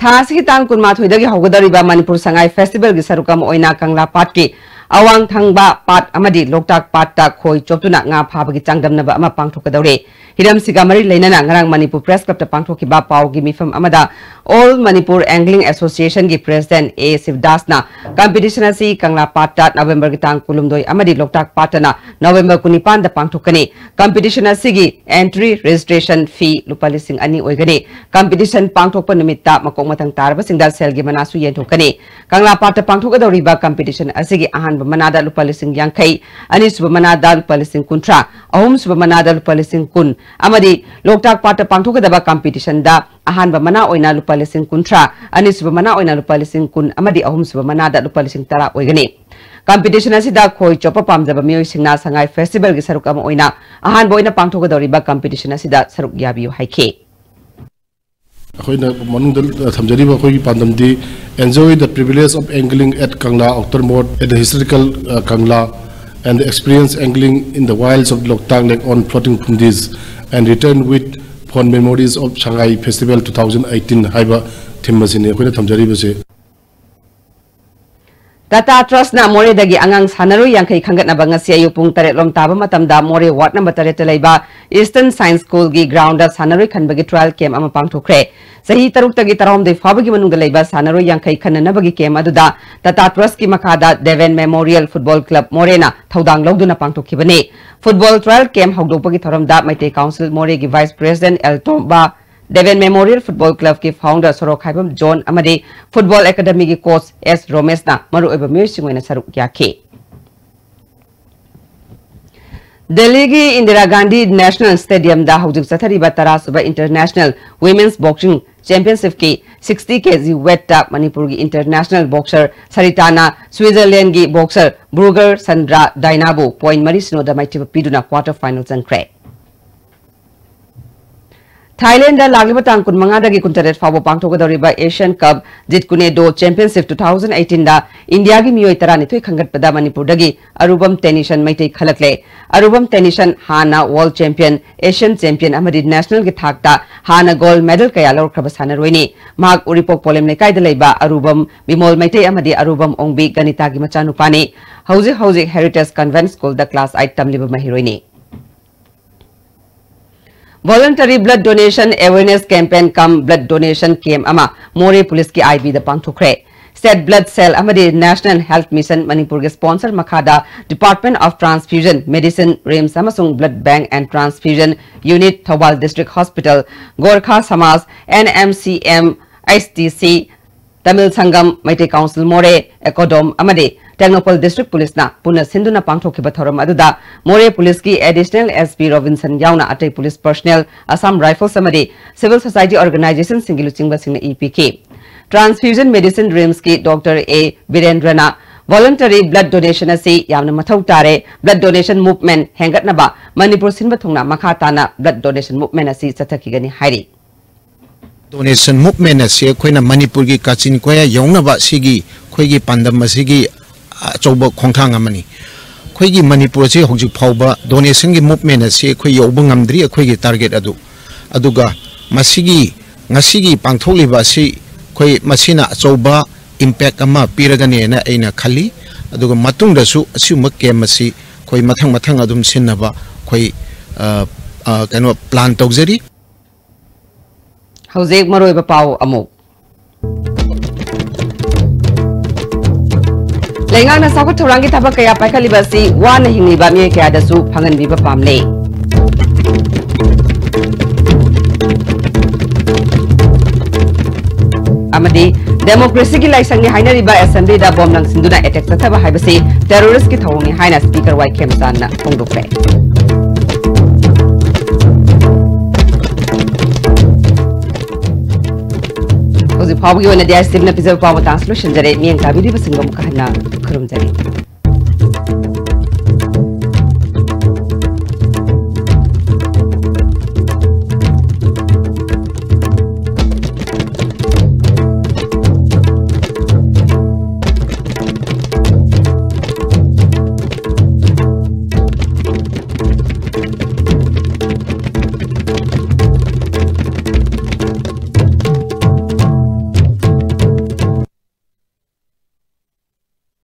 ꯊꯥ ꯑꯁꯤꯒꯤ ꯇꯥꯡ ꯀꯨꯟꯃꯥꯊꯣꯏꯗꯒꯤ ꯍꯧꯒꯗꯧꯔꯤꯕ Manipur Sangai Festival ꯒꯤ ꯁꯔꯨꯛ ꯑꯃ ꯑꯣꯏꯅ ꯀꯪꯂꯥ ꯄꯥꯠꯀꯤ ꯑꯋꯥꯡ ꯊꯪꯕ ꯄꯥꯠ ꯑꯃꯗꯤ ꯂꯣꯛꯇꯥꯛ ꯄꯥꯠꯇ ꯈꯣꯏ ꯆꯣꯞꯇꯨꯅ ꯉꯥ ꯐꯥꯕꯒꯤ ꯆꯥꯡꯗꯝꯅꯕ ꯑꯃ ꯄꯥꯡꯊꯣꯛꯀꯗꯧꯔꯤ꯫ ꯍꯤꯔꯝꯁꯤꯒ ꯃꯔꯤ ꯂꯩꯅꯅ ꯉꯔꯥꯡ ꯃꯅꯤꯄꯨꯔ ꯄ꯭ꯔꯦꯁ ꯀ꯭ꯂꯕꯇ ꯄꯥꯡꯊꯣꯛꯈꯤꯕ ꯄꯥꯎꯒꯤ ꯃꯤꯐꯝ ꯑꯃꯗ All Manipur Angling Associationꯒꯤ ꯄ꯭ꯔꯦꯁꯤꯗꯦꯟꯠ ꯑꯦ ꯁꯤꯕꯗꯥꯁꯅ ꯀꯝꯄꯤꯇꯤꯁꯟ ꯑꯁꯤ ꯀꯪꯂꯥ ꯄꯥꯠꯇ ꯅꯕꯦꯝꯕꯔꯒꯤ ꯇꯥꯡ ꯀꯨꯟꯍꯨꯝꯗꯣꯏ ꯑꯃꯗꯤ ꯂꯣꯛꯇꯥꯛ ꯄꯥꯠꯇꯅ ꯅꯕꯦꯝꯕꯔ ꯀꯨꯟꯅꯤꯄꯥꯟꯗ ꯄꯥꯡꯊꯣꯛꯀꯅꯤ꯫ ꯀꯝꯄꯤꯇꯤꯁꯟ ꯑꯁꯤꯒꯤ entry registration fee ꯂꯨꯄꯥ ꯂꯤꯁꯤꯡ ꯑꯅꯤ ꯑꯣꯏꯒꯅꯤ꯫ ꯀꯝꯄꯤꯇꯤꯁꯟ ꯄꯥꯡꯊꯣꯛꯄ ꯅꯨꯃꯤꯠꯇ ꯃꯀꯣꯛ ꯃꯊꯪ ꯇꯥꯔꯕꯁꯤꯡꯗ ꯁꯦꯜꯒꯤ ꯃꯅꯥꯁꯨ ꯌꯦꯟꯊꯣꯛꯀꯅꯤ꯫ ꯀꯪꯂꯥ ꯄꯥꯠꯇ ꯄꯥꯡꯊꯣꯛꯀꯗꯧꯔꯤꯕ ꯀꯝꯄꯤꯇꯤꯁꯟ ꯑꯁꯤꯒꯤ ꯑꯍꯥꯟꯕ ꯃꯅꯥꯗ ꯂꯨꯄꯥ ꯂꯤꯁꯤꯡ ꯌꯥꯡꯈꯩ, ꯑꯅꯤꯁꯨꯕ ꯃꯅꯥꯗ ꯂꯨꯄꯥ ꯂꯤꯁꯤꯡ ꯀꯨꯟꯊ꯭ꯔꯥ, ꯑꯍꯨꯝꯁꯨꯕ ꯃꯅꯥꯗ ꯂꯨꯄꯥ ꯂꯤꯁꯤꯡ ꯀꯨꯟ ꯑꯃꯗꯤ ꯂꯣꯛꯇꯥꯛ ꯄꯥꯠꯇ ꯄꯥꯡꯊꯣꯛꯀꯗꯕ ꯀꯝꯄꯤꯇꯤꯁꯟꯗ ꯑꯍꯥꯟꯕ ꯃꯅꯥ ꯑꯣꯏꯅ ꯂꯨꯄꯥ ꯂꯤꯁꯤꯡ ꯀꯨꯟꯊ꯭ꯔꯥ, ꯑꯅꯤꯁꯨꯕ ꯃꯅꯥ ꯑꯣꯏꯅ ꯂꯨꯄꯥ ꯂꯤꯁꯤꯡ ꯀꯨꯟ ꯑꯃꯗꯤ ꯑꯍꯨꯝꯁꯨꯕ ꯃꯅꯥꯗ ꯂꯨꯄꯥ ꯂꯤꯁꯤꯡ ꯇꯔꯥ ꯑꯣꯏꯒꯅꯤ꯫ ꯀꯝꯄꯤꯇꯤꯁꯟ ꯑꯁꯤꯗ ꯈꯣꯏ ꯆꯣꯞꯄ ꯄꯥꯝꯖꯕ ꯃꯤꯑꯣꯏꯁꯤꯡꯅ ꯁꯉꯥꯏ ꯐꯦꯁꯇꯤꯚꯦꯜꯒꯤ ꯁꯔꯨꯛ ꯑꯃ ꯑꯣꯏꯅ ꯑꯍꯥꯟꯕ ꯑꯣꯏꯅ ꯄꯥꯡꯊꯣꯛꯀꯗꯧꯔꯤꯕ ꯀꯝꯄꯤꯇꯤꯁꯟ ꯑꯁꯤꯗ ꯁꯔꯨꯛ ꯌꯥꯕꯤꯌꯨ ꯍꯥꯏꯈꯤ꯫ ꯑꯩꯈꯣꯏꯅ ꯃꯅꯨꯡꯗ ꯊꯝꯖꯔꯤꯕ ꯑꯩꯈꯣꯏꯒꯤ ꯄꯥꯟꯗꯝꯗꯤ, enjoy the privilege of angling at Kangla Outer Mode at the historical, uh, Kangla, and the experience angling in the wilds of Loktak Lake on floating phundis, and return with fond memories of Sangai Festival two thousand eighteen ꯍꯥꯏꯕ ꯊꯤꯝ ꯑꯁꯤꯅꯤ ꯑꯩꯈꯣꯏꯅ ꯊꯝꯖꯔꯤꯕꯁꯦ꯫ ꯇꯥꯇꯥ ꯇ꯭ꯔꯁꯅ ꯃꯣꯔꯦꯗꯒꯤ ꯑꯉꯥꯡ ꯁꯥꯟꯅꯔꯣꯏ ꯌꯥꯡꯈꯩ ꯈꯟꯒꯠꯅꯕ ꯉꯁꯤ ꯑꯌꯨꯛ ꯄꯨꯡ ꯇꯔꯦꯠ ꯂꯣꯝ ꯇꯥꯕ ꯃꯇꯝꯗ ꯃꯣꯔꯦ ꯋꯥꯔꯗ ꯅꯝꯕꯔ ꯇꯔꯦꯠꯇ ꯂꯩꯕ ꯏꯁꯇꯔꯟ ꯁꯥꯏꯟꯁ ꯁ꯭ꯀꯨꯜꯒꯤ ꯒ꯭ꯔꯥꯎꯟꯗ ꯁꯥꯟꯅꯔꯣꯏ ꯈꯟꯕꯒꯤ ꯇ꯭ꯔꯥꯌꯦꯜ ꯀꯦꯝꯞ ꯑꯃ ꯄꯥꯡꯊꯣꯛꯈ꯭ꯔꯦ꯫ ꯆꯍꯤ ꯇꯔꯨꯛꯇꯒꯤ ꯇꯔꯥꯍꯨꯝꯗꯣꯏ ꯐꯥꯎꯕꯒꯤ ꯃꯅꯨꯡꯗ ꯂꯩꯕ ꯁꯥꯟꯅꯔꯣꯏ ꯌꯥꯡꯈꯩ ꯈꯟꯅꯅꯕꯒꯤ ꯀꯦꯝꯞ ꯑꯗꯨꯗ ꯇꯥꯇꯥ ꯇ꯭ꯔꯁꯀꯤ ꯃꯈꯥꯗ ꯗꯦꯕꯦꯟ ꯃꯦꯃꯣꯔꯤꯌꯦꯜ ꯐꯨꯠꯕꯣꯜ ꯀ꯭ꯂꯕ ꯃꯣꯔꯦꯅ ꯊꯧꯗꯥꯡ ꯂꯧꯗꯨꯅ ꯄꯥꯡꯊꯣꯛꯈꯤꯕꯅꯤ꯫ ꯐꯨꯠꯕꯣꯜ ꯇ꯭ꯔꯥꯌꯦꯜ ꯀꯦꯝꯞ ꯍꯧꯗꯣꯛꯄꯒꯤ ꯊꯧꯔꯝꯗ ꯃꯩꯇꯩ ꯀꯥꯎꯟꯁꯤꯜ ꯃꯣꯔꯦꯒꯤ ꯚꯥꯏꯁ ꯄ꯭ꯔꯦꯁꯤꯗꯦꯟꯠ ꯑꯦꯜ ꯇꯣꯝꯕ, ꯗꯦꯕꯦꯟ ꯃꯦꯃꯣꯔꯤꯌꯦꯜ ꯐꯨꯠꯕꯣꯜ ꯀ꯭ꯂꯕꯀꯤ ꯐꯥꯎꯟꯗꯔ ꯁꯣꯔꯣꯛꯈꯥꯏꯕꯝ ꯖꯣꯟ ꯑꯃꯗꯤ ꯐꯨꯠꯕꯣꯜ ꯑꯦꯀꯥꯗꯃꯤꯒꯤ ꯀꯣꯆ ꯑꯦꯁ ꯔꯣꯃꯦꯁꯅ ꯃꯔꯨꯑꯣꯏꯕ ꯃꯤꯑꯣꯏꯁꯤꯡ ꯑꯣꯏꯅ ꯁꯔꯨꯛ ꯌꯥꯈꯤ꯫ ꯗꯦꯜꯂꯤꯒꯤ ꯏꯟꯗꯤꯔꯥ ꯒꯥꯟꯙꯤ ꯅꯦꯁꯅꯦꯜ ꯁ꯭ꯇꯦꯗꯤꯌꯝꯗ ꯍꯧꯖꯤꯛ ꯆꯠꯊꯔꯤꯕ ꯇꯔꯥꯁꯨꯕ ꯏꯟꯇꯔꯅꯦꯁꯅꯦꯜ ꯋꯤꯃꯦꯟꯁ ꯕꯣꯛꯁꯤꯡ ꯆꯦꯝꯄꯤꯌꯟꯁꯤꯞꯀꯤ ꯁꯤꯛꯁꯇꯤ ꯀꯦꯖꯤ ꯋꯦꯠꯇ ꯃꯅꯤꯄꯨꯔꯒꯤ ꯏꯟꯇꯔꯅꯦꯁꯅꯦꯜ ꯕꯣꯛꯁꯔ ꯁꯔꯤꯇꯥꯅ ꯁ꯭ꯋꯤꯖꯔꯂꯦꯟꯗꯒꯤ ꯕꯣꯛꯁꯔ ꯕ꯭ꯔꯨꯒꯔ ꯁꯟꯗ꯭ꯔꯥ ꯗꯥꯏꯅꯥꯕꯨ ꯄꯣꯏꯟꯠ ꯃꯔꯤ ꯁꯤꯅꯣꯗ ꯃꯥꯏꯊꯤꯕ ꯄꯤꯗꯨꯅ ꯀ꯭ꯋꯥꯔꯇꯔ ꯐꯥꯏꯅꯦꯜ ꯆꯪꯈ꯭ꯔꯦ꯫ ꯊꯥꯏꯂꯦꯟꯗ ꯂꯥꯛꯂꯤꯕ ꯇꯥꯡ ꯀꯨꯟꯃꯉꯥꯗꯒꯤ ꯀꯨꯟꯇꯔꯦꯠ ꯐꯥꯎꯕ ꯄꯥꯡꯊꯣꯛꯀꯗꯧꯔꯤꯕ ꯑꯦꯁꯤꯌꯥꯟ ꯀꯞ ꯖꯤꯠꯀꯨꯅꯦꯗꯣ ꯆꯦꯝꯄꯤꯌꯟꯁꯤꯞ ꯇꯨ ꯊꯥꯎꯖꯟ ꯑꯩꯠꯇꯤꯟꯗ ꯏꯟꯗꯤꯌꯥꯒꯤ ꯃꯤꯑꯣꯏ ꯇꯔꯥꯅꯤꯊꯣꯏ ꯈꯟꯒꯠꯄꯗ ꯃꯅꯤꯄꯨꯔꯗꯒꯤ ꯑꯔꯨꯕꯝ ꯇꯦꯅꯤꯁꯟ ꯃꯩꯇꯩ ꯈꯜꯂꯛꯂꯦ꯫ ꯑꯔꯨꯕꯝ ꯇꯦꯅꯤꯁꯟ ꯍꯥꯟꯅ ꯋꯥꯔꯜꯗ ꯆꯦꯝꯄꯤꯌꯟ, ꯑꯦꯁꯤꯌꯟ ꯆꯦꯝꯄꯤꯌꯟ ꯑꯃꯗꯤ ꯅꯦꯁꯅꯦꯜꯒꯤ ꯊꯥꯛꯇ ꯍꯥꯟꯅ ꯒꯣꯜꯗ ꯃꯦꯗꯜ ꯀꯌꯥ ꯂꯧꯔꯛꯈ꯭ꯔꯕ ꯁꯥꯟꯅꯔꯣꯏꯅꯤ꯫ ꯃꯍꯥꯛ ꯎꯔꯤꯄꯣꯛ ꯄꯣꯂꯦꯝ ꯂꯩꯀꯥꯏꯗ ꯂꯩꯕ ꯑꯔꯨꯕꯝ ꯕꯤꯃꯣꯜ ꯃꯩꯇꯩ ꯑꯃꯗꯤ ꯑꯔꯨꯕꯝ ꯑꯣꯡꯕꯤ ꯒꯅꯤꯇꯥꯒꯤ ꯃꯆꯥꯅꯨꯄꯥꯅꯤ꯫ ꯍꯧꯖꯤꯛ ꯍꯧꯖꯤꯛ ꯍꯦꯔꯤꯇꯦꯖ ꯀꯟꯚꯦꯟꯠ ꯁ꯭ꯀꯨꯜꯗ ꯀ꯭ꯂꯥꯁ ꯑꯥꯏꯠ ꯇꯝꯂꯤꯕ ꯃꯍꯩꯔꯣꯏꯅꯤ꯫ Voluntary Blood Donation Awareness Campaign cum Blood Donation Camp ꯑꯃ ꯃꯣꯔꯦ ꯄꯨꯂꯤꯁꯀꯤ ꯑꯥꯏ ꯕꯤꯗ ꯄꯥꯡꯊꯣꯛꯈ꯭ꯔꯦ꯫ State Blood Cell ꯑꯃꯗꯤ National Health Mission ꯃꯅꯤꯄꯨꯔꯒꯤ sponsor ꯃꯈꯥꯗ Department of Transfusion Medicine, RIMS, ꯑꯃꯁꯨꯡ Blood Bank and Transfusion Unit, Thoubal District Hospital, Gorkha Samaj, N M C M, H T C, Tamil Sangam, Meitei Council Moreh, ECODOM ꯑꯃꯗꯤ Tengnoupal District Police ꯅ ꯄꯨꯟꯅ ꯁꯤꯟꯗꯨꯅ ꯄꯥꯡꯊꯣꯛꯈꯤꯕ ꯊꯧꯔꯝ ꯑꯗꯨꯗ ꯃꯣꯔꯦ ꯄꯨꯂꯤꯁꯀꯤ Additional S P ꯔꯣꯕꯤꯟꯁꯟ ꯌꯥꯎꯅ ꯑꯇꯩ ꯄꯨꯂꯤꯁ personnel, Assam Rifles ꯑꯃꯗꯤ civil society organization ꯁꯤꯡꯒꯤ ꯂꯨꯆꯤꯡꯕꯁꯤꯡꯅ ꯏ ꯄꯤꯈꯤ꯫ Transfusion Medicine, RIMS ꯀꯤ Doctor A ꯕꯤꯔꯦꯟꯗ꯭ꯔꯅ voluntary blood donation ꯑꯁꯤ ꯌꯥꯝꯅ ꯃꯊꯧ ꯇꯥꯔꯦ, blood donation movement ꯍꯦꯟꯒꯠꯅꯕ ꯃꯅꯤꯄꯨꯔ ꯁꯤꯟꯕ ꯊꯨꯡꯅ ꯃꯈꯥ ꯇꯥꯅ blood donation movement ꯑꯁꯤ ꯆꯠꯊꯈꯤꯒꯅꯤ ꯍꯥꯏꯔꯤ꯫ Donation movement ꯑꯁꯤ ꯑꯩꯈꯣꯏꯅ ꯃꯅꯤꯄꯨꯔꯒꯤ ꯀꯥꯆꯤꯟ ꯀꯣꯌꯥ ꯌꯧꯅꯕ ꯁꯤꯒꯤ ꯑꯩꯈꯣꯏꯒꯤ ꯄꯥꯟꯗꯝ ꯑꯁꯤꯒꯤ ꯑꯆꯧꯕ ꯈꯣꯡꯊꯥꯡ ꯑꯃꯅꯤ꯫ ꯑꯩꯈꯣꯏꯒꯤ ꯃꯅꯤꯄꯨꯔ ꯑꯁꯤ ꯍꯧꯖꯤꯛ ꯐꯥꯎꯕ donation ꯒꯤ movement ꯑꯁꯤ ꯑꯩꯈꯣꯏ ꯌꯧꯕ ꯉꯝꯗ꯭ꯔꯤ, ꯑꯩꯈꯣꯏꯒꯤ target ꯑꯗꯨ꯫ ꯑꯗꯨꯒ ꯃꯁꯤꯒꯤ, ꯉꯁꯤꯒꯤ ꯄꯥꯡꯊꯣꯛꯂꯤꯕ ꯑꯁꯤ ꯑꯩꯈꯣꯏ, ꯃꯁꯤꯅ ꯑꯆꯧꯕ impact ꯑꯃ ꯄꯤꯔꯒꯅꯦꯅ ꯑꯩꯅ ꯈꯜꯂꯤ꯫ ꯑꯗꯨꯒ ꯃꯇꯨꯡꯗꯁꯨ ꯑꯁꯤꯒꯨꯝꯕ camp ꯑꯁꯤ ꯑꯩꯈꯣꯏ ꯃꯊꯪ ꯃꯊꯪ ꯑꯗꯨꯝ ꯁꯤꯟꯅꯕ ꯑꯩꯈꯣꯏ, ꯑ, ꯑ, ꯀꯩꯅꯣ, plan ꯇꯧꯖꯔꯤ꯫ ꯍꯧꯖꯤꯛ ꯃꯔꯨꯑꯣꯏꯕ ꯄꯥꯎ ꯑꯃꯨꯛ꯫ ꯂꯩꯉꯥꯛꯅ ꯆꯥꯎꯈꯠ ꯊꯧꯔꯥꯡꯒꯤ ꯊꯕꯛ ꯀꯌꯥ ꯄꯥꯏꯈꯠꯂꯤꯕ ꯑꯁꯤ ꯋꯥꯅ ꯍꯤꯡꯂꯤꯕ ꯃꯤꯑꯣꯏ ꯀꯌꯥꯗꯁꯨ ꯐꯪꯍꯟꯕꯤꯕ ꯄꯥꯝꯂꯦ꯫ ꯑꯃꯗꯤ democracy ꯒꯤ ꯂꯥꯏꯁꯪꯅꯤ ꯍꯥꯏꯅꯔꯤꯕ assembly ꯗ bomb ꯂꯪꯁꯤꯟꯗꯨꯅ attack ꯆꯠꯊꯕ ꯍꯥꯏꯕꯁꯤ terrorist ꯀꯤ ꯊꯧꯑꯣꯡꯅꯤ ꯍꯥꯏꯅ Speaker ꯋꯥꯏ ꯈꯦꯝꯆꯥꯟꯅ ꯐꯣꯡꯗꯣꯛꯈ꯭ꯔꯦ꯫ ꯍꯧꯖꯤꯛ ꯐꯥꯎꯕꯒꯤ ꯑꯣꯏꯅꯗꯤ ꯑꯥꯏ ꯁꯤ ꯇꯤ ꯚꯤ ꯅ ꯄꯤꯖꯕ ꯄꯥꯎ ꯃꯇꯥꯡꯁꯤ ꯂꯣꯏꯁꯤꯟꯖꯔꯦ꯫ ꯃꯤꯠꯌꯦꯡ ꯇꯥꯕꯤꯔꯤꯕꯁꯤꯡꯕꯨ ꯑꯃꯨꯛꯀ ꯍꯟꯅ ꯈꯨꯔꯨꯝꯖꯔꯤ꯫